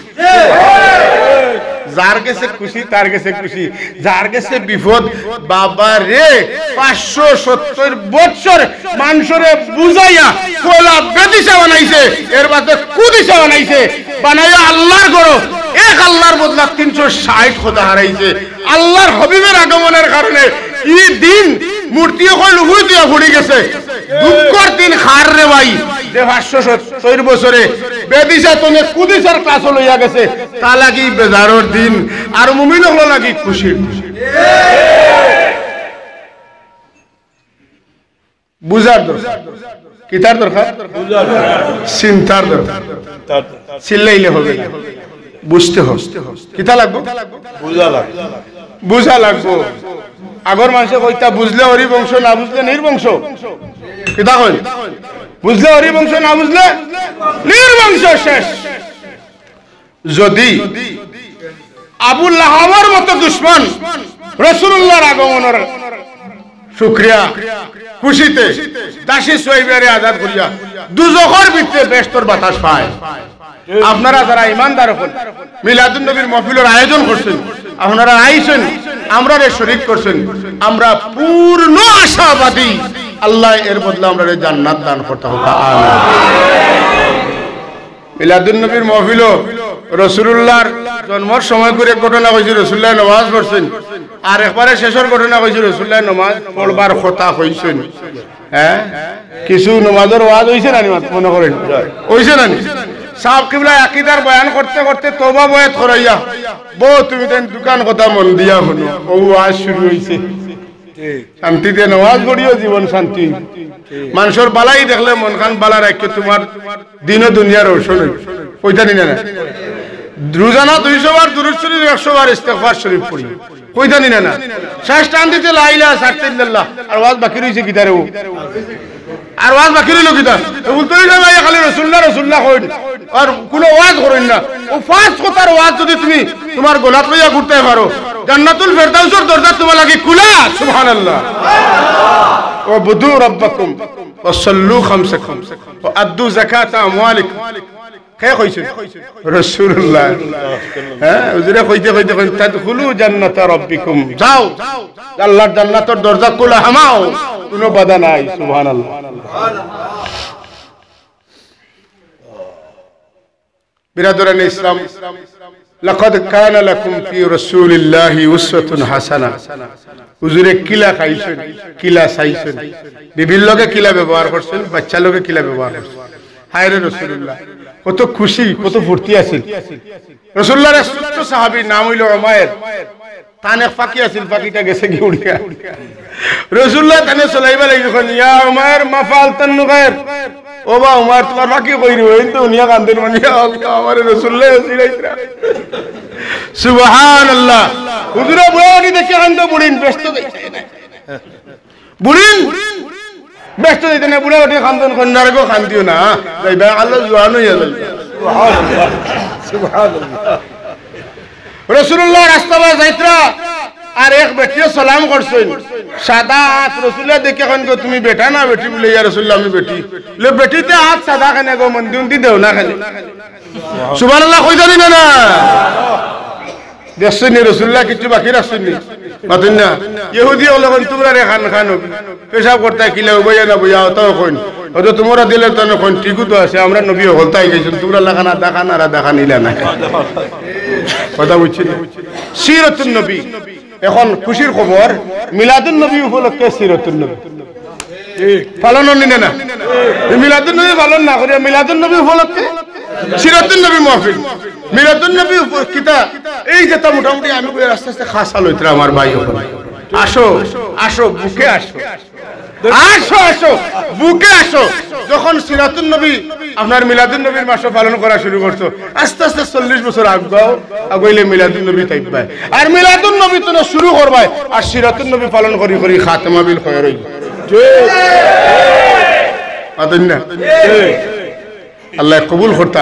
যার গেছে খুশি, তার গেছে খুশি, যার গেছে বিপদ। বাবা রে, পাঁচশো সত্তর বৎসর মানষরে বুঝাইয়া পয়লা বেদিশা বানাইছে, এর বাদে কুদিশা বানাইছে, বানাইয়া আল্লার ঘরো এক আল্লার বদলা তিনশো ষাইট খোদা হারাইছে। আল্লার হাবিবের আগমনের কারণে ই দিন মূর্তি অকল উহুদ দিয়া পড়ি গেছে। দুঃখর দিন কার রে ভাই, যে পাঁচশো সত্তর বছরে বেদিশা তনে কুদিশার ক্লাসও লইয়া গেছে, তা লাগি বেজারর দিন, আর মুমিন অকল লাগি খুশির দিন। বুঝার দরকার। কিতার দরকার? চিন্তার দরকার। চিল্লাইলে হবে না, বুঝতে হবে। কিতা লাগবো? বুঝা লাগবো। বুঝা লাগবো। আগর মানষে কইতা, বুঝলে হরিবংশ, না বুঝলে নির্বংশ। কিতা কইন? বুঝলে হরিবংশ, না বুঝলে নির্বংশ, শেষ। যদি আবু লাহাবর মতো দুশমন রসুলুল্লাহর আগমনর শুকরিয়া খুশিতে দাসী সুয়াইবারে আজাদ করিয়া দুজখর ভিতরে বেহেস্তর বাতাস পায়, আপনারা যারা ইমানদার অকল, মিলাদুন নবীর মহফিলর আয়োজন করছইন, আপনারা আইছইন, আমরারে শরিক করছইন, আমরা পূর্ণ আশাবাদী আল্লায় এর বদলে আমরারে জান্নাত দান করতা। আমিন। মিলাদুন নবীর মহফিলো রসুলুল্লাহর জন্মর সময় করি এক ঘটনা কইছি, রসুলুল্লায় নমাজ পড়ছইন, আর একবারে শেষর ঘটনা কইছি, রসুলুল্লায় নমাজ পড়বার কথা কইছইন। হ্যাঁ, কিছু নমাজর ওয়াজ অইছে না নি, মনে করেন, অইছে না নি? সাব কিবলা আকিদার বয়ান করতে করতে তওবা বয়াত করাইয়া, বউ তুমি তাইন দুখান কথা মন দিয়া হুনো, অউ ওয়াজ শুরু অইছে। শান্তিতে নমাজ পড়িও, জীবন শান্তি। মানষর বালাই দেখলে মন খান বালা রাখিও, তুমার দিন ও দুনিয়ার রোশন অইবো। কইতা নি না না? রোজানা দুইশো বার দুরূদ শরীফ, একশো বার ইস্তেগফার শরীফ পড়িও। কইতা নি না না? শ্বাস টান দিতে লা ইলাহা ছাড়তে ইল্লাল্লাহ। আর ওয়াজ বাকি রইছে কিতারে ও? আর ওয়াজ বাকি রইলো কিতা? তো বলতে অইলে ভাই খালি রসুলুল্লাহ, রসুলুল্লাহ কইন। আর কুনু ওয়াজ করইন না। অউ পাঁচ কথার ওয়াজ যদি তুমি তুমার গলাত লইয়া ঘুরতায় পারো, জান্নাতুল ফেরদাউসর দরজা তুমার লাগি খুলা। সুবহানাল্লাহ। ওয়াবুদু রাব্বাকুম ওয়াসাল্লু খামসাকুম ওয়া আদ্দু যাকাতা আমওয়ালিকুম। কে কইছে? রসুলুল্লাহ। হ্যাঁ, হুজুরে কইতে কইতে কইন, "তাদখুলু জান্নাতা রাব্বিকুম।" যাও, আল্লাহর জান্নাতর দরজা খুলা, হামাও, কুনু বাধা নাই। সুবহানাল্লাহ। বিরাদরানে ইসলাম, লাকাদ কানা লাকুম ফি রাসূলিল্লাহি উসওয়াতুন হাসানা। হুজুরে কিলা খাইছইন, কিলা চাইছইন, বিবির লগে কিলা ব্যবহার করছইন, বাচ্চার লগে কিলা ব্যবহার করছইন। হায় রে রসুলুল্লাহ, কত খুশি, কত ফুর্তি আছিল। রসুলুল্লাহর এক ছোট্ট সাহাবী, নাম অইলো উমায়ের। তান এক পাখি আছিল, পাখিটা গেছেগি উড়িয়া। রসুলুল্লায় তানে চলাইবা লাগি কইন, "ইয়া উমায়ের, মা ফাআলতান নুগায়ের।" ও বা উমায়ের, তুমার পাখি কই রে? অউ তো হুনিয়া কান্দইন, মানে, "ইয়া আল্লাহ, আমারে রসুলুল্লায় উড়াইতরা।" সুবহানাল্লাহ। হুজুরে বুড়া বেটি দেখিয়া কান্দইন, বুড়িন বেহেস্তো যাইতা নায়। বুড়িন বেহেস্তো যাইতা নায়, বুড়া বেটি কান্দইন, কইন, "না রে গো, কান্দিও না, যাইবা, আল্লাহ জোয়ান অইয়া যাইবা।" সুবহানাল্লাহ। সুবহানাল্লাহ। রসুলুল্লাহ রাস্তা বায় যাইতরা, আর এক বেটিয়ে সালাম করছইন। সাদা আত। রসুলুল্লায় দেখিয়া কইন গো, "তুমি বেটা না বেটি?" বলে, "ইয়া রসুলুল্লাহ, আমি বেটি।" বলে, "বেটিতে আত সাদা কেনে গো, মন্দি উন্দি দেও না কেনে?" সুবহানাল্লাহ কইতা নি না না? দেখছইন নি রসুলুল্লায় কিচ্ছু বাকি রাখছইন নি? মাতইন না। ইহুদি অকলে কইন, "তুমরারে খান খান অইবো।" পেশাব করতা কিলা বইয়া না বইয়া, অতাও কইন। অতো তুমরা দিলে তো না কইন, "ঠিকউ তো আছে, আমরার নবী অকল তাই গেছইন, তুমরার লাখান আধা খান আর আধা খান ইলা না।" কথা বুঝছইন নি? সিরতুন নবী। এখন খুশির খবর, মিলাদুন নবী উপলক্ষে সিরতুন নবী পালন অর নি না না? এই মিলাদুন নবী পালন না করিয়া মিলাদুন নবী উপলক্ষে সিরতুন নবী মাহফিল। মিলাদুন নবী উপ-, কিতা, এই যেটা মোটামুটি আমি কই আস্তে আস্তে খাসা লইতরা আমার ভাই অকল। আসো, আসো, বুকে আসো। আসো, আসো, বুকে আসো। যখন সিরাতুন নবী, আপনার মিলাদুন নবীর মাসও পালন করা শুরু করছো, আস্তে আস্তে চল্লিশ বছর আগুয়াও, আগুয়াইলে মিলাদুন নবী থাকবায়। আর মিলাদুন নবী তো শুরু করবায়, আর সিরাতুন নবী পালন করি করি খাতেমা বিল খয়ের অইবো। মাতইন না? আল্লায় কবুল করতা।